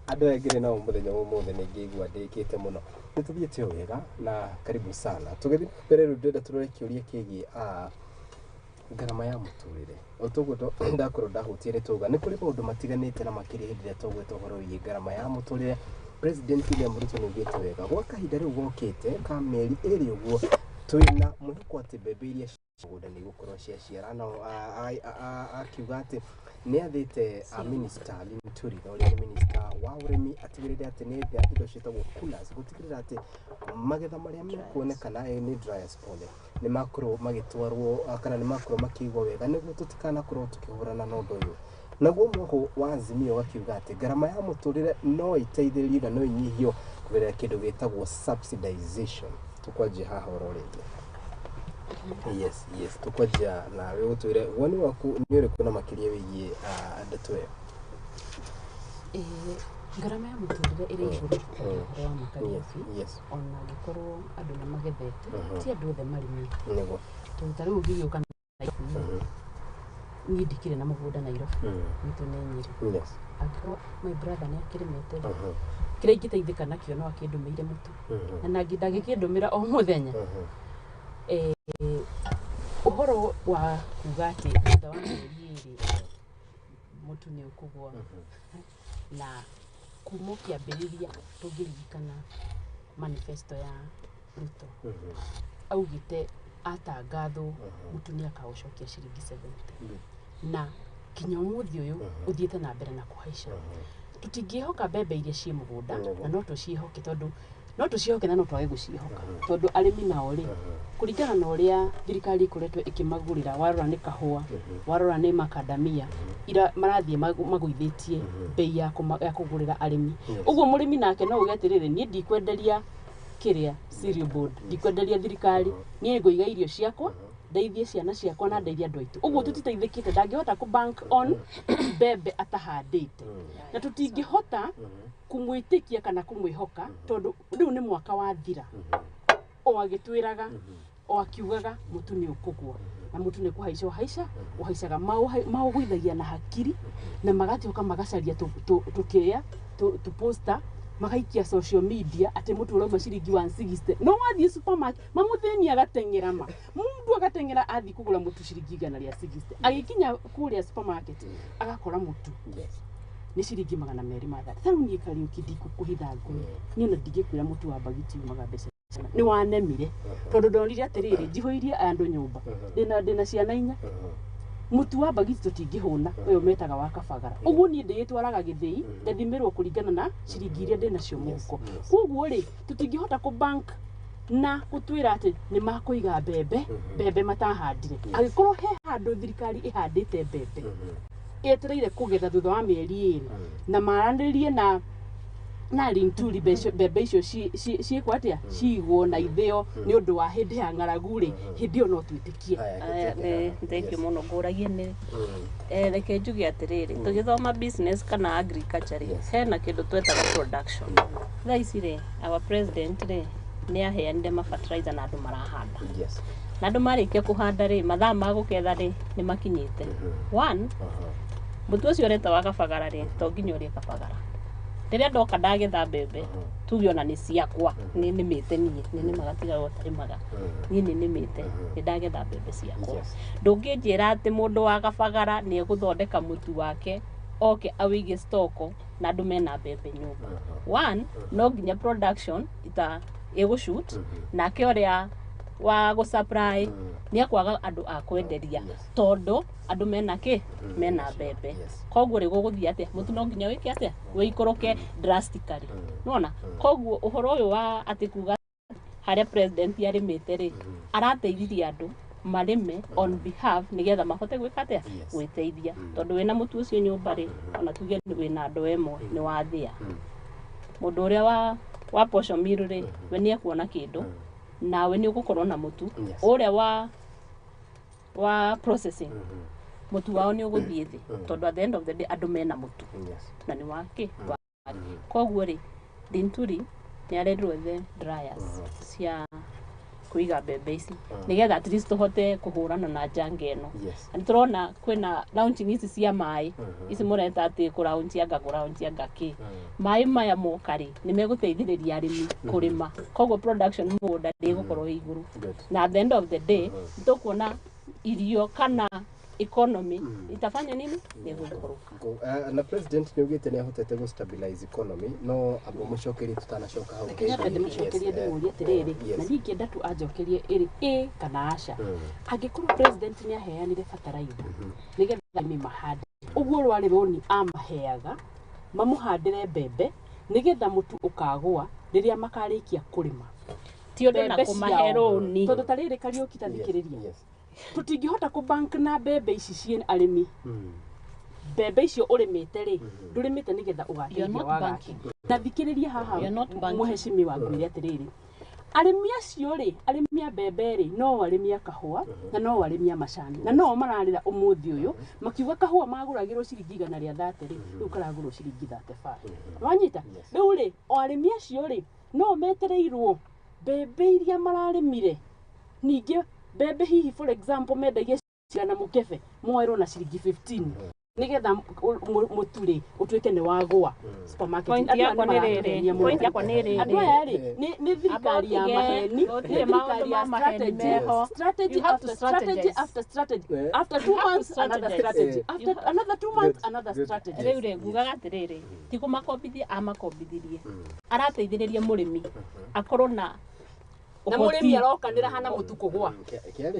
andũ aya ngĩrĩ nao mũthenya wa ũmũthĩ nĩ ngĩigua ndĩkĩte mũno. Nĩ tũthiĩte o wega na karibu sana. Tũgĩthiĩ na mbere rĩu ndĩrenda tũrore kĩũria kĩgiĩ ngarama ya mũtũrĩre. O toguo ndakorwo ndahutia nĩ twauga nĩ kũrĩ maũndũ matiganĩte na makĩria hĩndĩ ĩrĩa twagweta ũhoro wĩgiĩ ngarama ya mũtũrĩre. President William Ruto nĩ augĩte wega gwa kahinda rĩu gokĩte ka mĩeri ĩrĩ ũguo twĩna mwĩhoko atĩ mbembe iria mũgũnda nĩ igũkorwo ciaciara, na akiuga atĩ nĩ athĩte Minister Linturi ũrĩa nĩ minister wa ũrĩmi atigĩrĩre atĩ nĩ etha indo ciĩtagwo coolers gũtigĩrĩra atĩ magetha marĩa mekuonekana nĩ dryers pole nĩ makorwo magĩtwarwo kana nĩ makorwo makĩigwo wega nĩguo tũtikanakorwo tũkĩhũrana na ũndũ ũyũ. Naguo mwoho wa Azimio ũgakiuga atĩ ngarama ya mũtũrĩre no ĩteithĩrĩrio na no ĩnyihio kũgerera kĩndũ gĩtagwo subsidization. Tũkwanjia haha oro rĩngĩ. Yes, yes, tũkwanjia nawe ũtwĩre woni waku nĩ ũrĩkũ na makĩria wĩgiĩ ndeto ĩyo. Ngarama ya mũtũrĩre ĩrĩ igũrũ ũhoro wa Makariũki. Ona angĩkorwo andũ nĩ magethete, ti andũ othe marĩmĩte. Nĩguo. Tondũ ta rĩu ũngĩgĩũka Nairobi, niĩ ndikĩrĩ na mũgũnda Nairobi, gwitũ nĩ Nyĩrĩ. Angĩkorwo my brother nĩ akĩrĩmĩte rĩ, kĩrĩa ingĩteithĩka nakĩo no akĩndũmĩire mũtu, na ndangĩkĩndũmĩra o mũthenya. Ũhoro wa kuga atĩ thutha wa mĩeri 2 mũtu nĩ ũkũgũa, na kuma ũkĩambĩrĩria tũngĩririkana manifesto ya Ruto, augĩte atangathwo mũtu nĩ akaũcokia ciringi 70, na kinya ũmũthĩ ũyũ ũthiĩte na mbere na kũhaica. Tũtingĩhoka mbembe iria ciĩ mũgũnda, na no tũciĩhoke, tondũ no tũciĩhoke na no twage gũciĩhoka, tondũ arĩmi nao rĩ, kũringana na ũrĩa thirikari ĩkoretwo ĩkĩmagũrĩra, warora nĩ kahũa, warora nĩ makandamia, marathiĩ magũithĩtie bei ya kũgũrĩra arĩmi. Ũguo mũrĩmi nake no uge atĩrĩrĩ, niĩ ndikwenderia kĩrĩa cereal board, ndikwenderia thirikari, niĩ ngũiga irio ciakwa, ndeithie ciana ciakwa na ndeithie andũ aitũ. Ũguo tũtiteithĩkĩte, ndangĩhota kũ bank on mbembe atahandĩte, na tũtingĩhota kũmwĩtĩkia kana kũmwĩhoka, tondũ rĩu nĩ mwaka wathira o agĩtwĩraga, o akiugaga mũtu nĩ ũkũgũa, na mũtu nĩ kũhaica ũhaica, ũhaicaga, maũgũithagia na hakiri, na magatiũka magacaria tũkĩrĩa tũposta, magaikia social media atĩ mũtu ũrauma ciringi 160. No wathiĩ supermarket mamũthĩni agateng'era, ma mũndũ agateng'era athiĩ kũgũra mũtu ciringi 160, agĩkinya kũrĩa supermarket agakora mũtu nĩ ciringi 230. Ta rĩu niĩ Kariũki ndikũkũhitha ngũĩ, niĩ ona ndingĩkwĩra mũtu wa mbagiti umaga mbeca nĩ wanemire, tondũ ndonire atĩrĩrĩ, njihũirie andũ nyũmba, ndĩna ciana 4, mũtu wa mbagiti tũtingĩhũna, ũyũ metaga wa kabagara. Ũguo niĩ ndĩgĩtwaraga gĩthĩi, ngathimĩrwo kũringana na ciringi iria ndĩnacio mũhuko. Koguo rĩ, tũtingĩhota kũ bank na gũtwĩra atĩ nĩ makũiga mbembe, mbembe matahandire. Angĩkorwo he handũ thirikari ĩhandĩte mbembe yetereire kũgetha thutha wa mĩeri 2, na maranĩrie na Linturi mbembe icio ciĩkwo atĩa, cigwo na ithĩo nĩ ũndũ wa hĩndĩ ya ng'aragu rĩ, hĩndĩ ĩyo no twĩtĩkie. Thank you mũno ngũragie nĩ reke njuge atĩrĩrĩ, tũgĩthoma business kana agriculture rĩ, hena kĩndũ twetaga production. Thaa ici rĩ, our president rĩ nĩ aheanire ma fertilizer na andũ marahanda. Na andũ marĩkia kũhanda rĩ, mathaa ma gũketha rĩ nĩ makinyĩte. One, mũtu ũcio ũreta wa kabagara rĩ, to nginya ũrĩe kabagara. Rĩrĩa ndoka ndagetha mbembe, tuge ona nĩ ciakwa, nĩ nĩmĩte niĩ, nĩ nĩmaga tiga ũtarĩmaga, niĩ nĩ nĩmĩte, nĩ ndagetha mbembe ciakwa. Ndũngĩnjĩra atĩ mũndũ wa kabagara nĩ egũthondeka mũtu wake oke awĩige stoko na andũ mena mbembe nyũmba. One, no nginya production ita ĩgũshoot, nake ũrĩa wa gũsupply nĩ akwaga andũ a kwenderia, tondũ andũ mena kĩ, mena mbembe. Koguo rĩ, gũgũthiĩ atĩa, mũtu no nginya wĩke atĩa, wĩikũrũke drastically. Nĩwona? Koguo ũhoro ũyũ wa atĩ kuga harĩa president arĩmĩte rĩ, arateithirie andũ marĩme on behalf nĩgetha mahote gwĩka atĩa, gwĩteithia. Tondũ wĩna mũtu ũcio nyũmba rĩ, ona tuge wĩna ndoo ĩmwe nĩ wathĩa. Mũndũ ũrĩa wa posho mill rĩ, we nĩ ekuona kĩndũ, nawe nĩ ũgũkorwo na mũtu. Ũrĩa wa processing, mũtu wao nĩ ũgũthiĩ thĩ, tondũ at the end of the day andũ mena mũtu, na nĩ wa kĩ. Koguo rĩ, Linturi nĩ arerirwo ethe dryers cia kũiga mbembe ici, nĩgetha at least tũhote kũhũrana na janga ĩno. Na nĩ tũrona kwĩna launching ici cia maĩ, ici mũreta atĩ kũraunchi anga kĩ. Maĩ maya moka rĩ, nĩ megũteithĩrĩria arĩmi kũrĩma. Koguo production mũgũnda ndĩgũkorwo ĩ igũrũ. Na at the end of the day, nĩtũkuona irio kana economy itafanya nini, nĩgũikũrũka. Na president nĩ augĩte nĩ ahotete gũ stabilize economy, no amba mũcokerie tutanacoka hau. Reke nyambe ndĩmũcokerie ndĩmũrie atĩrĩrĩ, na niĩ ingĩenda tu anjokerie ĩrĩ ĩ kana aca. Angĩkorwo president nĩ aheanire bataraitha nĩgetha arĩmi mahande, ũguo rwarĩ rũni amaheaga mamũhandĩre mbembe nĩgetha mũtu ũkagũa rĩrĩa makarĩkia kũrĩma. Ti ũndũ na kũmahe rũni. Tondũ ta rĩrĩ Kariũki ta thikĩrĩria, tũtingĩhota kũ bank na mbembe ici ciĩ arĩmi. Mbembe icio ũrĩmĩte rĩ, ndũrĩmĩte nĩgetha ũgateithia wagake. Na thikĩrĩria haha mũhecimiwa ngwĩre atĩrĩrĩ, Arĩmi acio rĩ, arĩmi a mbembe rĩ, no arĩmi a kahũa na no arĩmi a macani, na no mararĩra ũmũthĩ ũyũ makiuga kahũa magũragĩrwo ciringi 130 rĩ, rĩu karagũrwo ciringi 35. Wanyita? Rĩu rĩ, o arĩmi acio rĩ, no metereirwo mbembe iria mararĩmire, ningĩ mbembe hihi for example mendagia na mũkebe moerwo na ciringi 15 nigetha mũtu rĩ ũtuĩke nĩ wagũa supermarket. Andũ aya rĩ nĩ thirikari ya maheni, nĩ thirikari ya strategy, strategy after strategy after strategy, after 2 months another strategy, after another 2 months another strategy. Rĩu rĩ ngugaga atĩrĩrĩ, ti kũmakombithia amakombithirie, arateithĩrĩria mũrĩmi akorwo na na mũrĩmi arokanĩra hana mũtu kũgwa.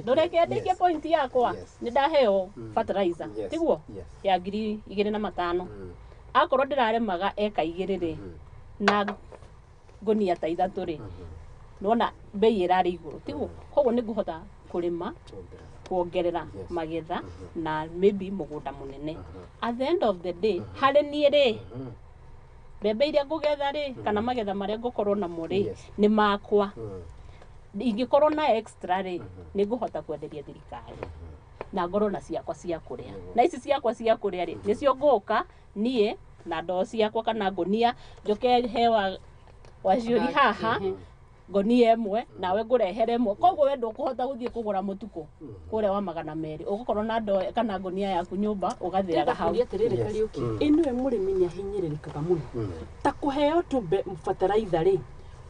Ndũreke ndĩkie point yakwa, nĩ ndaheo fertilizer tiguo ya 2500, akorwo ndĩrarĩmaga eka 2 rĩ na ngũnia ta 3 rĩ, nĩwona bei ĩrarĩ igũrũ tiguo, koguo nĩ ngũhota kũrĩma kuongerera magetha na maybe mũgũnda mũnene. At the end of the day harĩ niĩ rĩ, mbembe iria ngũgetha rĩ kana magetha marĩa ngũkorwo namo rĩ nĩ makwa, ingĩkorwo na extra rĩ nĩ ngũhota kwenderia thirikari na ngorwo na ciakwa cia kũrĩa, na ici ciakwa cia kũrĩa rĩ nĩcio ngũka niĩ na ndoo ciakwa kana ngũnia njoke hewa waciũri haha ngũnia ĩmwe nawe ngũrehere ĩmwe, koguo we ndũkũhota gũthiĩ kũgũra mũtukũ kũrĩa wa 200, ũgũkorwo na ndoo kana ngũnia yaku nyũmba ũgathĩaga hau. Atĩrĩrĩ Kariũki, ĩnĩwe mũrĩmi nĩ ahinyĩrĩrĩkaga mũno ta kũheo tu fertilizer rĩ,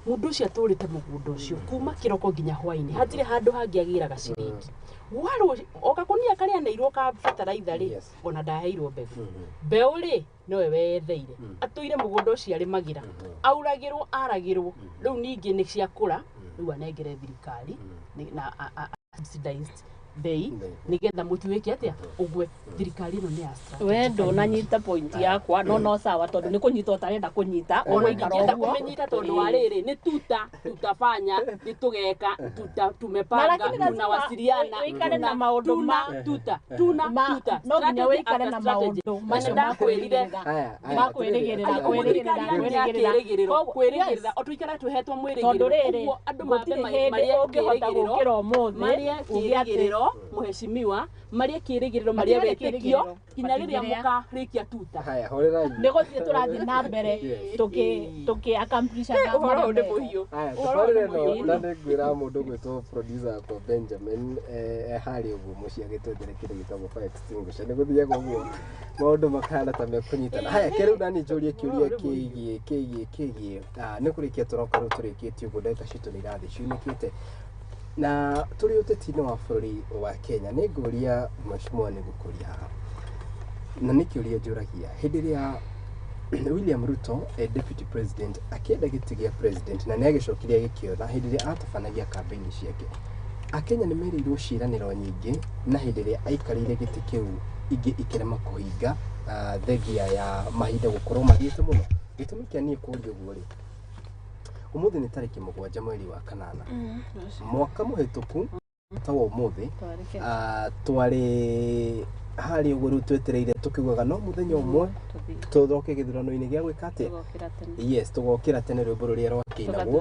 mũndũ ũcio atũrĩte mũgũnda ũcio kuma kĩroko nginya hwainĩ, hatirĩ handũ hangĩ agĩraga ciringi. Warũ o gakũnia karĩa aneirwo ka fertilizer rĩ, ona ndaheirwo mbegũ, mbeũ rĩ nowe weyetheire, atũire mũgũnda ũcio arĩmagĩra, auragĩrwo aragĩrwo, rĩu ningĩ nĩ ciakũra, rĩu anengere thirikari na subsidized bei nigetha mũtu wĩke atĩa ũgwe. Thirikari ĩno nĩ ya strategy. We ndũnanyita point yakwa, no sawa tondũ nĩ kũnyita ũtarenda kũnyita, ona ingĩenda kũmĩnyita tondũ wa rĩrĩ nĩ tuta tutafanya, nĩ tũgeka, tuta tumepanga, tunawasiliana, wĩikare na maũndũ ma tuta tuna tuta, no nginya wĩikare na maũndũ macio ndakwĩrire ma kwĩrĩgĩrĩra kwĩrĩgĩrĩra kwĩrĩgĩrĩra o tũikare tũhetwo mwĩrĩgĩrĩro, ũguo andũ mambe marĩe ũngĩhota gũkĩra ũmũthĩ marĩe kĩrĩgĩrĩro mũhecimiwa, marĩe kĩrĩgĩrĩro marĩe wĩtĩkio nginya rĩrĩa mũkarĩkia tuta. Haya, hũrĩrai. Nĩ gũthiĩ tũrathiĩ na mbere tũkĩ accomplish ũhoro ũyũ nĩ mũhiũ. Haya, tabarĩra ĩno na nĩ ngwĩra mũndũ ũgwĩtwo producer wakwa Benjamin harĩa ũguo mũciĩ agĩtwethere kĩndũ gĩtagwo fire extinguisher, nĩ gũthiaga ũguo maũndũ makahana ta mekũnyitana. Haya, kĩrĩu nani njũrie kĩũria kĩgiĩ nĩ kũrĩkia tũroka rĩu tũrĩkĩtie ũguo, ndagĩka citũ nĩ irathiĩ ciunĩkĩte na tũrĩ ũteti-inĩ wa bũrũri wa Kenya. Nĩ ngũria mheshimiwa, nĩ gũkũria haha na nĩ kĩũria njũragia, hĩndĩ ĩrĩa William Ruto deputy president akĩenda gĩtĩ gĩa president na nĩ agĩcokire agĩkĩona hĩndĩ ĩrĩa atabanagia kambĩini ciake, Akenya nĩ merĩirwo ciĩranĩro nyingĩ, na hĩndĩ ĩrĩa aikarĩire gĩtĩ kĩu ingĩ ikĩrema kũhinga thengia ya mahinda gũkorwo mathiĩte mũno. Gĩtũmi kĩa niĩ kũũria ũguo rĩ, ũmũthĩ nĩ tarĩki 7 mweri wa 8 mwaka mũhĩtũku ta wa ũmũthĩ, twarĩ harĩa ũguo rĩu twetereire tũkiugaga no mũthenya ũmwe tũthoke gĩthurano-inĩ gĩa gwĩka atĩa, yes, tũgokĩra tene, rwĩmbo rũrĩa rwakĩinagwo,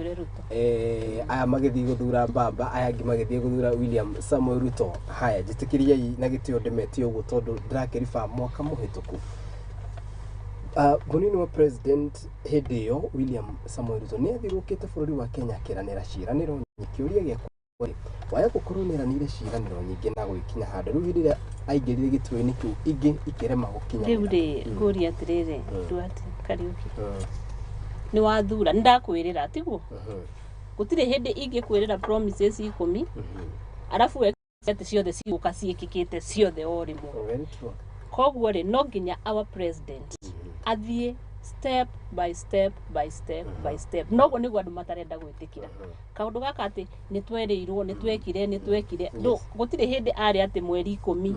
aya magĩthiĩ gũthura baba, aya angĩ magĩthiĩ gũthura William Samoei Ruto. Haya, njĩtĩkĩriai na gĩtĩo ndĩmetie ũguo tondũ ndĩrakĩriba mwaka mũhĩtũku. Mũnini wa president hĩndĩ ĩyo William Samoei Ruto nĩ athiũrũrũkĩte bũrũri wa Kenya akĩranĩra ciĩranĩro nyingĩ. Kĩũria gĩakwa waya gũkorwo nĩ eranĩire ciĩranĩro nyingĩ na gũgĩkinya handũ rĩu hĩndĩ ĩrĩa aingĩrire gĩturwa-inĩ kĩu ingĩ ikĩrema gũkinyanĩra. Rĩu rĩ ngũria atĩrĩrĩ, Duarte Kariũki, nĩ wathura, nĩ ndakwĩrĩra tiguo, gũtirĩ hĩndĩ ingĩkwĩrĩra promises 10 arabu atĩ ciothe cigũka ciĩkĩkĩte ciothe o rĩmwe. Koguo rĩ no nginya our president athiĩ step by step by step by step, noguo nĩguo andũ matarenda gwĩtĩkĩra kaũndũ gaka atĩ nĩ twerĩirwo, nĩ twekire, nĩ twekire. Gũtirĩ hĩndĩ arĩ atĩ mweri 10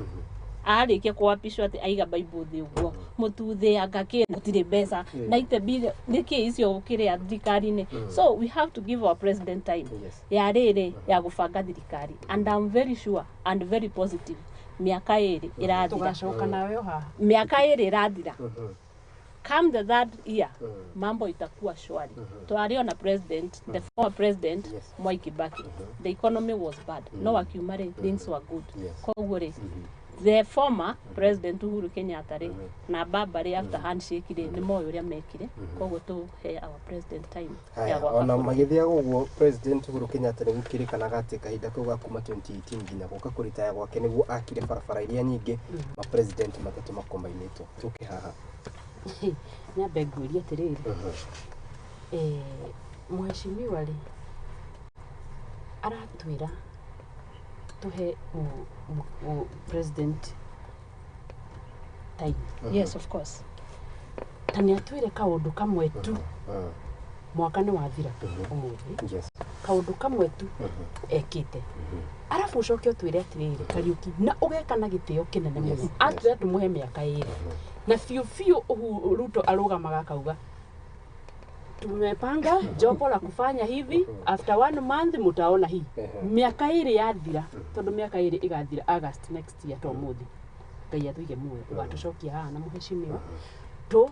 arĩkia kwapishwo atĩ aiga Bible thĩ ũguo mũtu thĩ anga kĩ gũtirĩ mbeca na ite billion nĩkĩ icio kĩrĩa thirikari-inĩ. So we have to give our president time ya rĩrĩ ya gũbanga thirikari, and I'm very sure and very positive mĩaka 2 ĩrathira tũgacoka nawe haha, mĩaka 2 ĩrathira Come the third year, mambo itakuwa shwari. Twarĩ ona president, the former president, Mwai Kibaki, the economy was bad, no akiuma rĩ, things were good. Koguo rĩ, the former president Uhuru Kenyatta rĩ na baba rĩ, after handshake rĩ, nĩ moĩ ũrĩa mekire. Koguo tũhe our president time ya Haya, gwaka ona bũrũri. Magĩthiaga ũguo, President Uhuru Kenyatta nĩ gũkĩrĩkanaga atĩ kahinda kau ga kuma 2018 nginya gũka kũritaya gwake nĩguo akire barabara iria nyingĩ ma president matatũ makombainĩtwo. Tũke haha. Nyambe ngwĩrie atĩrĩrĩ, mheshimiwa rĩ, aratwĩra tũhe president time. Yes, of course. Ta nĩ atwĩre kaũndũ kamwe tu, mwaka nĩ wathira ũmũthĩ, kaũndũ kamwe tu ekĩte, arabu ũcoke ũtwĩre atĩrĩrĩ, Kariũki, na ũgeka na gĩtĩo kĩnene mũno, atwĩra tũmũhe mĩaka 2 na biũ biũ. Ruto arũgamaga akauga, "Tumepanga jopo la kufanya hivi, after one month mutaona hii." Mĩaka 2 yathira, tondũ mĩaka 2 ĩgathira August next year, to mũthĩ Ngai atũige muoyo, ũgatũcokia haha na mũheshimiwa tũ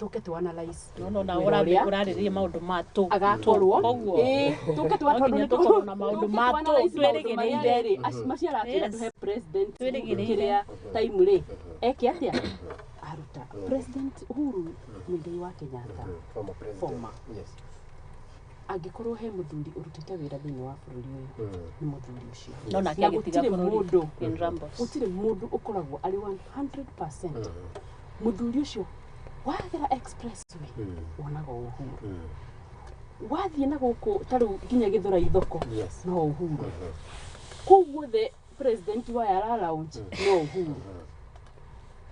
tũke tu analyze No na wĩra ũrĩa ũrarĩrĩria maũndũ ma tũ agakorwo koguo ĩĩ, tũke no nginya tũkorwo na maũndũ ma tũ twĩrĩgĩrĩire. Twĩrĩgĩrĩire macio aratwĩra tũhe president Twĩrĩgĩrĩire. kĩrĩa time rĩ, eke atĩa aruta President Uhuru Muigai wa Kenyatta. Former president. Former. Angĩkorwo he mũthuri ũrutĩte wĩra thĩinĩ wa bũrũri ũyũ, nĩ mũthuri ũcio. No nake Na agĩtiga gũtirĩ bũrũri mũndũ in rumbles. Gũtirĩ mũndũ ũkoragwo arĩ 100%. Mũthuri ũcio, wagera expressway wonaga Uhuru, wathiĩ na gũkũ ta rĩu nginya Gĩthũrai thoko, no Uhuru. Kũu guothe president wa ara launch, no Uhuru.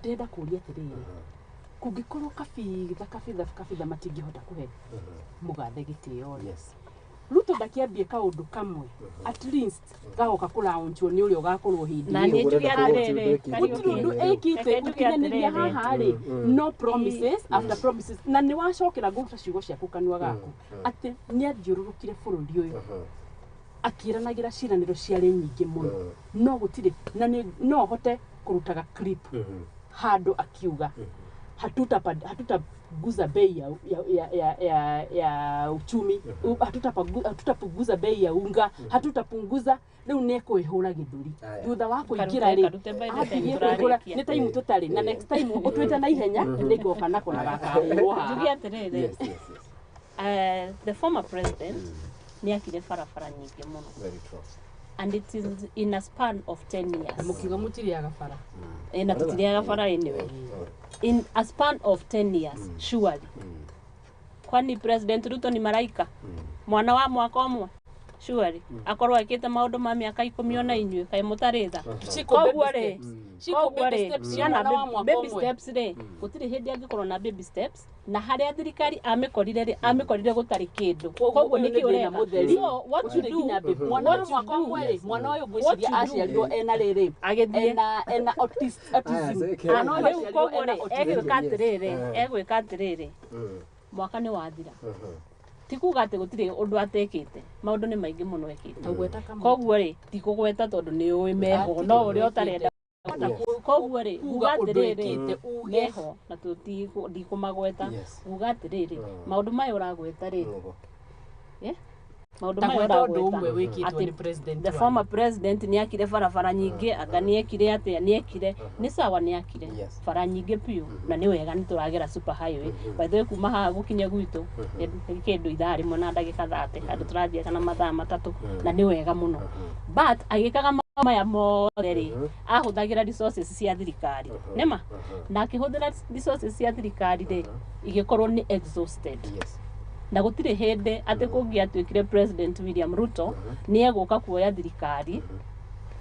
Ndĩrenda kũria atĩrĩrĩ, kũngĩkorwo kabitha kabitha kabitha matingĩhota kũhe mũgathe gĩtĩo rĩ, Ruto ndakĩambie kaũndũ kamwe at least gagoka kũlaunchwo nĩ ũrĩa ũgakorwo hĩndĩ Na ĩyo. niĩ njuge atĩrĩrĩ, Gũtirĩ ũndũ ĩkĩte Reke njuge gũkinyanĩria atĩrĩrĩ. haha rĩ, no promises after promises. Na nĩ wacokera ngũruta ciugo ciaku kanua gaku atĩ nĩ athiũrũrũkire bũrũri ũyũ akĩranagĩra ciĩranĩro ciarĩ nyingĩ mũno, no gũtirĩ na no hote kũrutaga clip handũ akiuga hatutapunguza bei ya uchumi, hatutapunguza bei ya unga, hatutapunguza. Rĩu nĩ ekwĩhũra gĩthũri Aya. thutha wa kũingĩra rĩ, Karute by the time athiĩ kwĩhũra. tũrarĩkia. Nĩ time tũtarĩ na next time ũtwĩte na ihenya nĩngoka nako na gakahũrwo haha. Njuge atĩrĩrĩ, the former president nĩ akire barabara nyingĩ mũno, Very true. and it is in a span of 10 Na years. mũkiuga mũtirĩaga bara. Na tũtirĩaga bara anyway. In a span of 10 years, surely. Kwani President Ruto ni maraika? Mwana wa mwaka ũmwe, surely akorwo ekĩte maũndũ ma mĩaka 10 ona inyuĩ kaĩ mũtarĩ tha? Ciko baby Koguo rĩ, steps. Ciko koguo baby rĩ, steps cia ciana mwana wa mwaka baby ũmwe. steps rĩ, gũtirĩ hĩndĩ angĩkorwo na baby steps, na harĩa thirikari amĩkorire rĩ, amĩkorire gũtarĩ kĩndũ. Koguo ũyũ nĩkĩ nĩ thĩna ũreka? mũtheri. So what you Gũtirĩ do, nginya baby. Mwana wa what you mwaka do, ũmwe rĩ, mwana ũyũ What ngwĩciria you do. aciarirwo ena rĩrĩ, Agĩthiĩ. ena autism. Mwana ũyũ Rĩu aciarirwo koguo ena rĩ, autism. egwĩka atĩrĩrĩ, egwĩka atĩrĩrĩ, mwaka nĩ wathira, ti kuga atĩ gũtirĩ ũndũ atekĩte, maũndũ nĩ maingĩ mũno ekĩte. Tũgweta kamwe. Koguo rĩ, tikũgweta tondũ nĩ ũĩ meho, no ũrĩa ũtarenda. Koguo rĩ, Kuga nguga ũndũ atĩrĩrĩ, ĩkĩte, uge. Meho na ndikũmagweta. Nguga atĩrĩrĩ, maũndũ maya ũragweta rĩ, maũndũ Ta maya gweta ũndũ ũragweta ũmwe wĩkĩtwo atĩ nĩ president the wanyu. former president nĩ akire barabara nyingĩ, anga nĩ ekire atĩa, nĩ ekire, nĩ sawa, nĩ akire bara nyingĩ biũ, na nĩ wega nĩ tũragera super highway. By the way, kuma haha gũkinya gwitũ nĩ kĩndũ ithaa rĩmwe na ndagĩka 30, handũ tũrathiaga na mathaa 3, na nĩ wega mũno. But agĩkaga maũndũ maya mothe rĩ, ahũthagĩra resources cia thirikari, nĩma na akĩhũthĩra resources cia thirikari rĩ, igĩkorwo nĩ exhausted. Na gũtirĩ hĩndĩ atĩ kũngĩatuĩkire President William Ruto nĩ egũka kuoya thirikari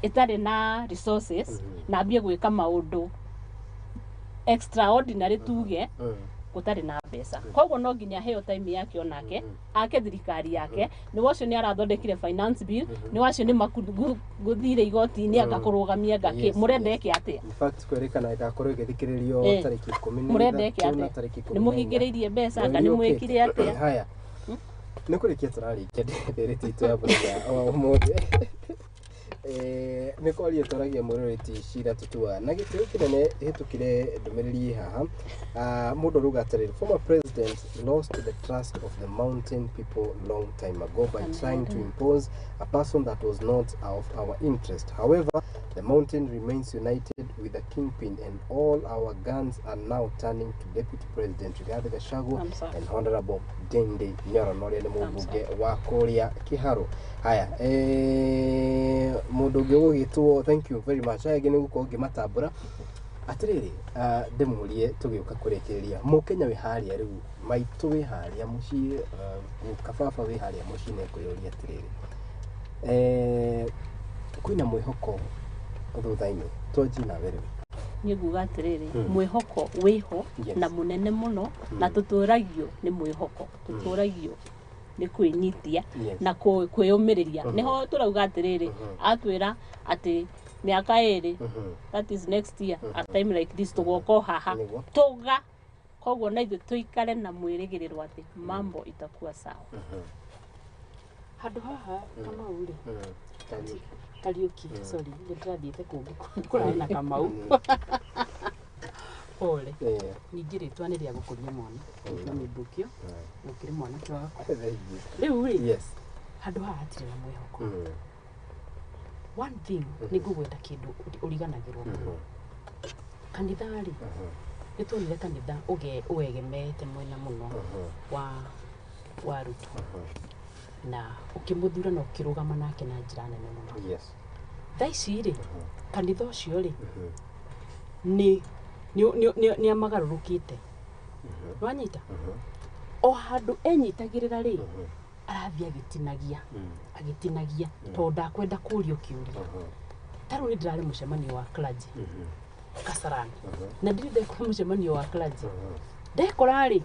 ĩtarĩ na resources na ambie gwĩka maũndũ extraordinary, tuge gũtarĩ na mbeca. Koguo no nginya aheo time yake onake ake thirikari yake. Nĩ wacio nĩ arathondekire finance bill, nĩ wacio nĩ gũthire igoti-inĩ, anga kũrũgamia anga kĩ. Mũrenda eke atĩa? In fact, kwĩrĩkana ĩgakorwo ĩgĩthikĩrĩrio tarĩki ikũmi na Mũrenda eke ithatũ na atĩa? tarĩki Nĩ 14. mũhingĩrĩirie mbeca, anga nĩ Mweri mwĩkire ũkĩte. atĩa? Haya, nĩ kũrĩkia tũrarĩkia ndereti itũ ya mũthenya wa ũmũthĩ. Nĩ kwaria twaragia mwĩroreri cira tũtuaga na gĩtĩo kĩnene hĩtũkire ndũmĩrĩri ĩ haha. Mũndũ arauga atĩrĩrĩ, former president lost the trust of the mountain people long time ago by trying to impose a person that was not of our interest. However, the mountain remains united with the kingpin and all our guns are now turning to Deputy President Rigathi Gachagua and Honorable Ndindi Nyoro, na ũrĩa nĩ mũmbunge wa kũrĩa Kĩharũ. Haya, mũndũ ũngĩ ũgũgĩtwo, thank you very much. Aya angĩ nĩ gũkorwo ngĩmatambũra. Atĩrĩrĩ, ndĩmũrie tũgĩũka kũrĩkĩrĩria, mũkenya wĩ harĩa rĩu, maitũ wĩ harĩa mũciĩ, kababa wĩ harĩa mũciĩ nĩ ekwĩyũria atĩrĩrĩ, kwĩna mwĩhoko thutha-inĩ? Twanjie nawe rĩu. Niĩ nguga atĩrĩrĩ, mwĩhoko wĩho na mũnene mũno, na tũtũragio nĩ mwĩhoko, tũtũragio nĩ kwĩnyitia na kwĩyũmĩrĩria. Nĩho tũrauga atĩrĩrĩ, atwĩra atĩ mĩaka 2, that is next year a time like this, tũgoka haha tũga, koguo na ithuĩ tũikare na mwĩrĩgĩrĩro atĩ mambo itakuwa sawa. Handũ haha Kamau rĩ, Kariuki, sorry, nĩ ndĩrathiĩte kũngĩ kũrarĩ na Kamau. Pole. Ningĩ rĩtwa nĩ rĩa gũkũria mwana, rĩtwa nĩ Mbũkio, na ũkĩrĩ mwanake wakwa. Rĩu rĩ, handũ haha hatirĩ na mwĩhoko. One thing nĩ ngũgweta kĩndũ ũriganagĩrwo mũno. Kanitha rĩ, nĩ tuonire kanitha ũegemete mwena mũno wa Ruto, na ũkĩmũthura na ũkĩrũgama nake na njĩra nene mũno. Thaa ici rĩ, kanitha ũcio rĩ, nĩ amagarũrũkĩte. Nĩwanyita? O handũ enyitagĩrĩra rĩ, arathiĩ agĩtinagia tondũ ndakwenda kũũrio kĩũria. Ta rĩu nĩ ndĩrarĩ mũcemanio wa clergy Kasarani, na ndirĩ ndekora mũcemanio wa clergy. Ndekora rĩ,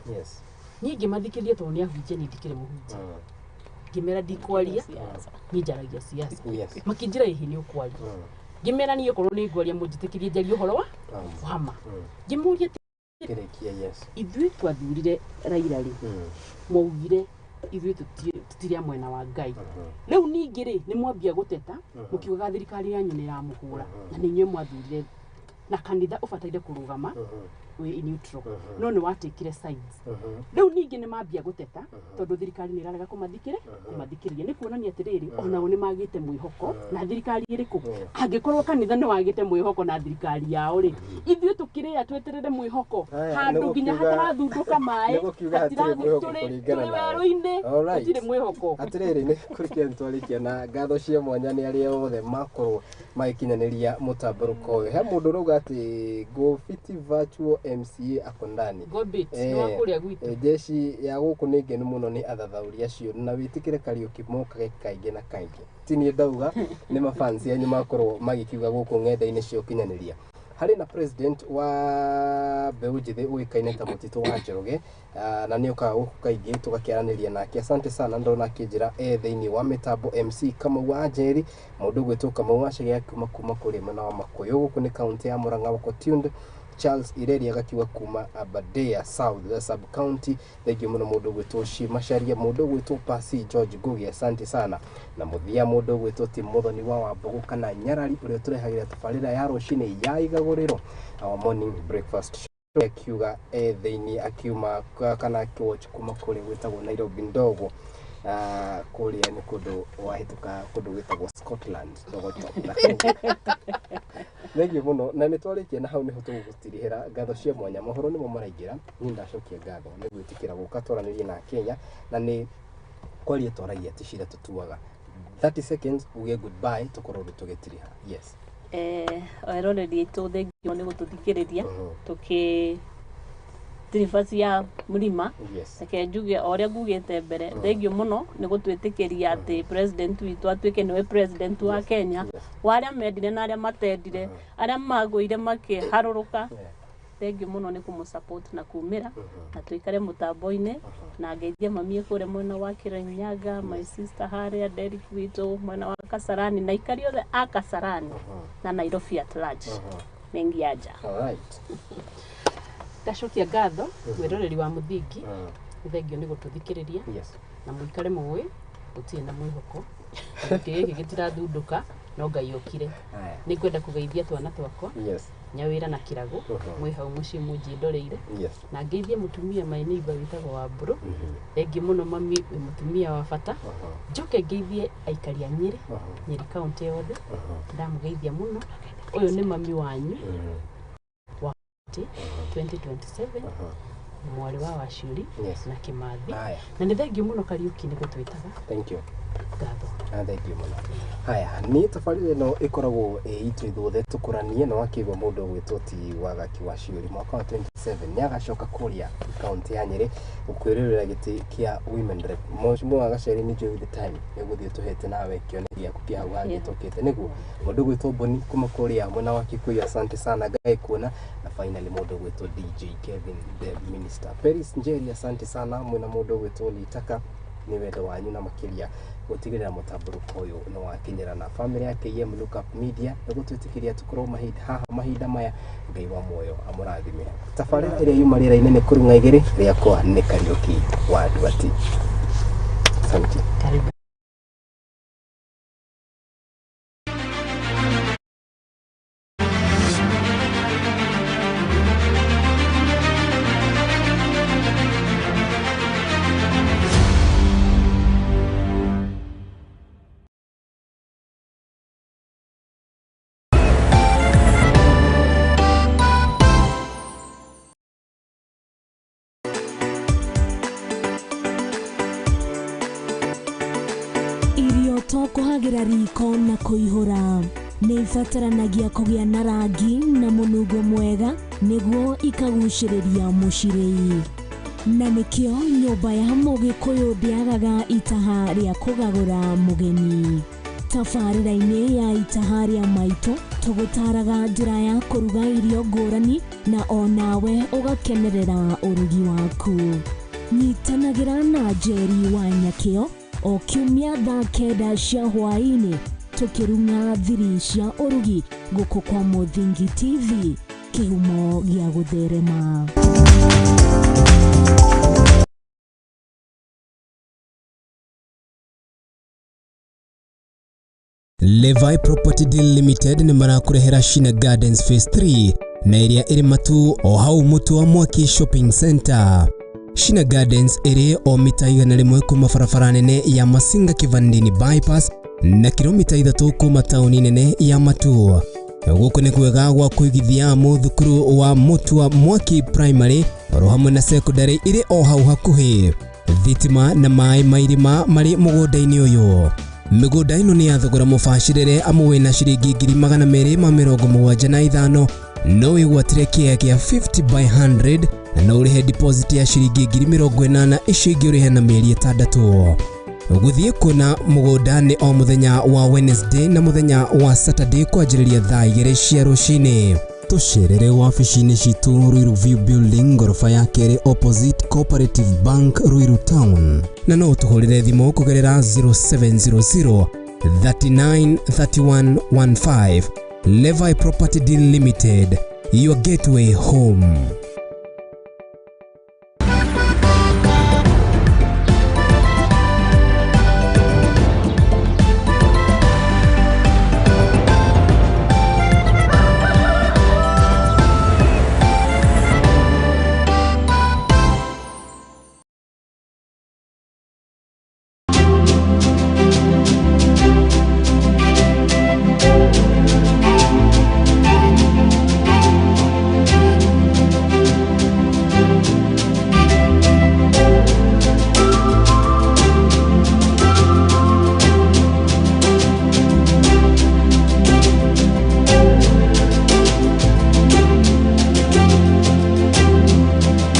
niĩ ngĩmathikĩrĩria tondũ nĩ ahunjia, niĩ ndikĩrĩ mũhunjia. Ngĩmera ndikwaria, niĩ njaragia siasa. Makĩnjĩra ĩhĩ nĩ ũkwaria. Ngĩmera niĩ okorwo nĩ ngwaria mũnjĩtĩkĩrie njarie ũhoro wa ma. Ngĩmũria ithuĩ twathurire Raila rĩ, mwaugire ithuĩ tũtirĩ a mwena wa Ngai. Rĩu ningĩ rĩ, nĩ mwambia gũteta mũkiugaga thirikari yanyu nĩ ĩramũhũra, na nĩ inyuĩ mwathurire, na kanitha ũbataire kũrũgama wĩ neutral, no nĩ watekire sides. Rĩu ningĩ nĩ mambia gũteta tondũ thirikari nĩ ĩrarega kũmathikĩrĩria. Nĩ kuonania atĩrĩrĩ, onao nĩ magĩte mwĩhoko na thirikari ĩrĩkũ. Angĩkorwo kanitha nĩ wagĩte mwĩhoko na thirikari yao rĩ, ithuĩ tũkĩrĩa tweterere mwĩhoko handũ nginya hatarathundũka maĩ, tũrĩ werũ-inĩ, gũtirĩ mwĩhoko. Atĩrĩrĩ, nĩ kũrĩkia nĩtwarĩkia na ngatho cia mwanya nĩ arĩa othe makorwo magĩkinyanĩria mũtambũrũko ũyũ. He mũndũ ũrauga atĩ Gobiti virtual MCA ako ndani. Jeshi ya gũkũ nĩ ngenu mũno nĩ athathaũri acio, na wĩtĩkĩre Kariũki mokage kaingĩ na kaingĩ. Ti niĩ ndauga, nĩ mafansi anyu makorwo magĩkiuga gũkũ ng'enda-inĩ cia ũkinyanĩria. Harĩ na president wa mbeũ njĩthĩ ũĩkaine ta Mũtitũ wa Njoroge, na nĩ okaga gũkũ kaingĩ tũgakĩaranĩria nake. Asante sana, ndona akĩnjĩra e thĩinĩ wa mĩtambo MC Kamau wa Njeri, mũndũ ũgwĩtwo Kamau wa Chege akiuma kuma kũrĩa mwena wa Makũyũ, gũkũ nĩ kaunti ya Murang'a wako tuned. Charles Ireri agakiuga kuma Aberdare South sub county. Thengiũ mũno mũndũ ũgwĩtwo Shimacaria, mũndũ ũgwĩtwo Pasi George Ngugi, asante sana. Na mũthia mũndũ ũgwĩtwo Tim Muthoni wa Wambogo kana Nyarari, ũrĩa ũtũrehagĩra tabarĩra ya rũcinĩ ya Igagũrĩro, our morning breakfast show, akiuga e thĩinĩ akiuma kana akiwatch kuma kũrĩa gwĩtagwo Nairobi ndogo. Kũrĩa nĩ kũndũ wahĩtũka kũndũ gwĩtagwo Scotland Thogoto. Thengiũ mũno, na nĩ twarĩkia na hau nĩho tũgũgũtirihĩra ngatho cia mwanya. Mohoro nĩmo maraingĩra, niĩ ndacokia ngatho nĩ gwĩtĩkĩra gũka twaranĩrie na Kenya, na nĩ kwaria twaragia ti cira tũtuaga. 30 seconds uge goodbye tũkorwo tũgĩtiriha. Yes. Eroreri aitũ, thengiũ nĩ gũtũthikĩrĩria tũkĩ tiribasi ya mũrima. Reke njuge o ũrĩa ngugĩte mbere, thengiũ mũno nĩ gũtwĩtĩkĩria atĩ president witũ atuĩke nĩwe president wa Kenya, wa arĩa mendire na arĩa matendire, arĩa magũire makĩharũrũka. Thengiũ mũno nĩ kũmũ support na kumĩra na tũikare mũtambo-inĩ, na ngeithie mami kũrĩa mwena wa Kirinyaga, my sister harĩa Derrick witũ mwena wa Kasarani, na aikari othe a Kasarani na Nairobi at large. Mengi aja. All right. Ndacokia ngatho mwĩroreri wa mũthingi, nĩ thengio nĩ gũtũthikĩrĩria, na mũikare mũĩ gũtirĩ na mwĩhoko, gĩkĩ gĩtirathundũka. No Ngai okire. Nĩ ngwenda kũgeithia twana twakwa. Nyawĩra na Kĩrago mwĩ hau mũciĩ mũnjĩndoreire. Na ngeithie mũtumia my neighbor wĩtagwo Wambũrũ. Thengiũ mũno mami, wĩ mũtumia wa bata. Njoke ngeithie aikari a Nyĩrĩ, Nyĩrĩ kaũntĩ yothe. Ndamũgeithia mũno. Ũyũ nĩ mami wanyu wa 2027, mwarĩ wa Waciũri na Kĩmathi. Na nĩ thengiũ mũno Kariũki nĩ gũtwĩtaga. Thank you. Ngatho. Thank you mũno. Haya, nĩ tabarĩra ĩno ĩkoragwo ĩ itũ ithuothe tũkũranie na wakĩigua mũndũ ũgwĩtwo ti Wagaki Waciũri mwaka wa 27 nĩ agacoka kũrĩa kaũntĩ ya Nyĩrĩ gũkwĩrorera gĩtĩ kĩa women rep. Mheshimiwa Gacheri nĩ njũĩ with the time nĩ ũgũthiĩ tũhete nawe kĩoneki gĩaku kĩa hau hangĩ tũkĩte nĩguo. Mũndũ ũgwĩtwo Boni kuma kũrĩa mwena wa Kikuyu, asante sana Ngai kuona. Na finally mũndũ ũgwĩtwo DJ Kevin the Minister. Peris Njeri, asante sana mwena mũndũ ũgwĩtwo Litaka nĩ wendo wanyu na makĩria gũtigĩrĩra mũtambũrũko ũyũ nĩ wakinyĩra na family ya KM Lookup Media nĩ gũtwĩtĩkĩria tũkorwo mahinda haha mahinda maya. Ngai wa muoyo amũrathime. Tabarĩra ĩrĩa yuma rĩera-inĩ nĩ kũrung'a igĩrĩ, rĩakwa nĩ Kariũki wa Nduati. Asante. Karibu. Irio to kũhagĩra riko na kũihũra, nĩ ibataranagia kũgĩa na rangi na mũnungo mwega nĩguo ikagucĩrĩria mũcirĩi. Na nĩkĩo nyũmba ya mũgĩkũyũ ndĩagaga itaha rĩa kũgagũra mũgeni. Tabarĩra-inĩ ya itaha rĩa maitũ tũgũtaraga njĩra ya kũruga irio ngũrani na onawe ũgakenerera ũrugi waku. Nyitanagĩra na Njeri wa Nyakĩo o kiumia thaa 9 cia hwaĩ-inĩ tũkĩrung'a thiri cia ũrugi gũkũ kwa Mũthingi TV, kĩhumo gĩa gũtherema. Levi Property Deal Limited nĩ marakũrehera Shina Gardens Phase 3 na ĩrĩa ĩrĩ Matu o hau Mũtu wa Mwaki Shopping Center. Shina Gardens ĩrĩ o mita 100 kuma barabara nene ya Masinga Kivandini Bypass na kilomita 3 kuma taũni nene ya Matu. Gũkũ nĩ kwega gwa kũigithia amu thukuru wa Mũtu wa Mwaki Primary oro hamwe na secondary ĩrĩ o hau hakuhĩ. Thitima na maĩ ma irima marĩ mũgũnda-inĩ ũyũ. Mĩgũnda ĩno nĩ ya thogora mũbacĩrĩre amu wĩna ciringi 275,000 no wĩgwatĩre kĩea kĩa 50 by 100 na no ũrĩhe deposit ya ciringi 80,000 icio ingĩ ũrĩhe na mĩeri 6. Gũthiĩ kuona mũgũnda nĩ o mũthenya wa Wednesday na mũthenya wa Saturday kwanjĩrĩria thaa 2 cia rũcinĩ. Tũcerere wabici-inĩ citũ Ruiru View Building ngoroba ya kerĩ opposite Cooperative Bank Ruiru Town, na no ũtũhũrĩre thimũ kũgerera 0700 39 31 15. Levi Property Deal Limited, your gateway home.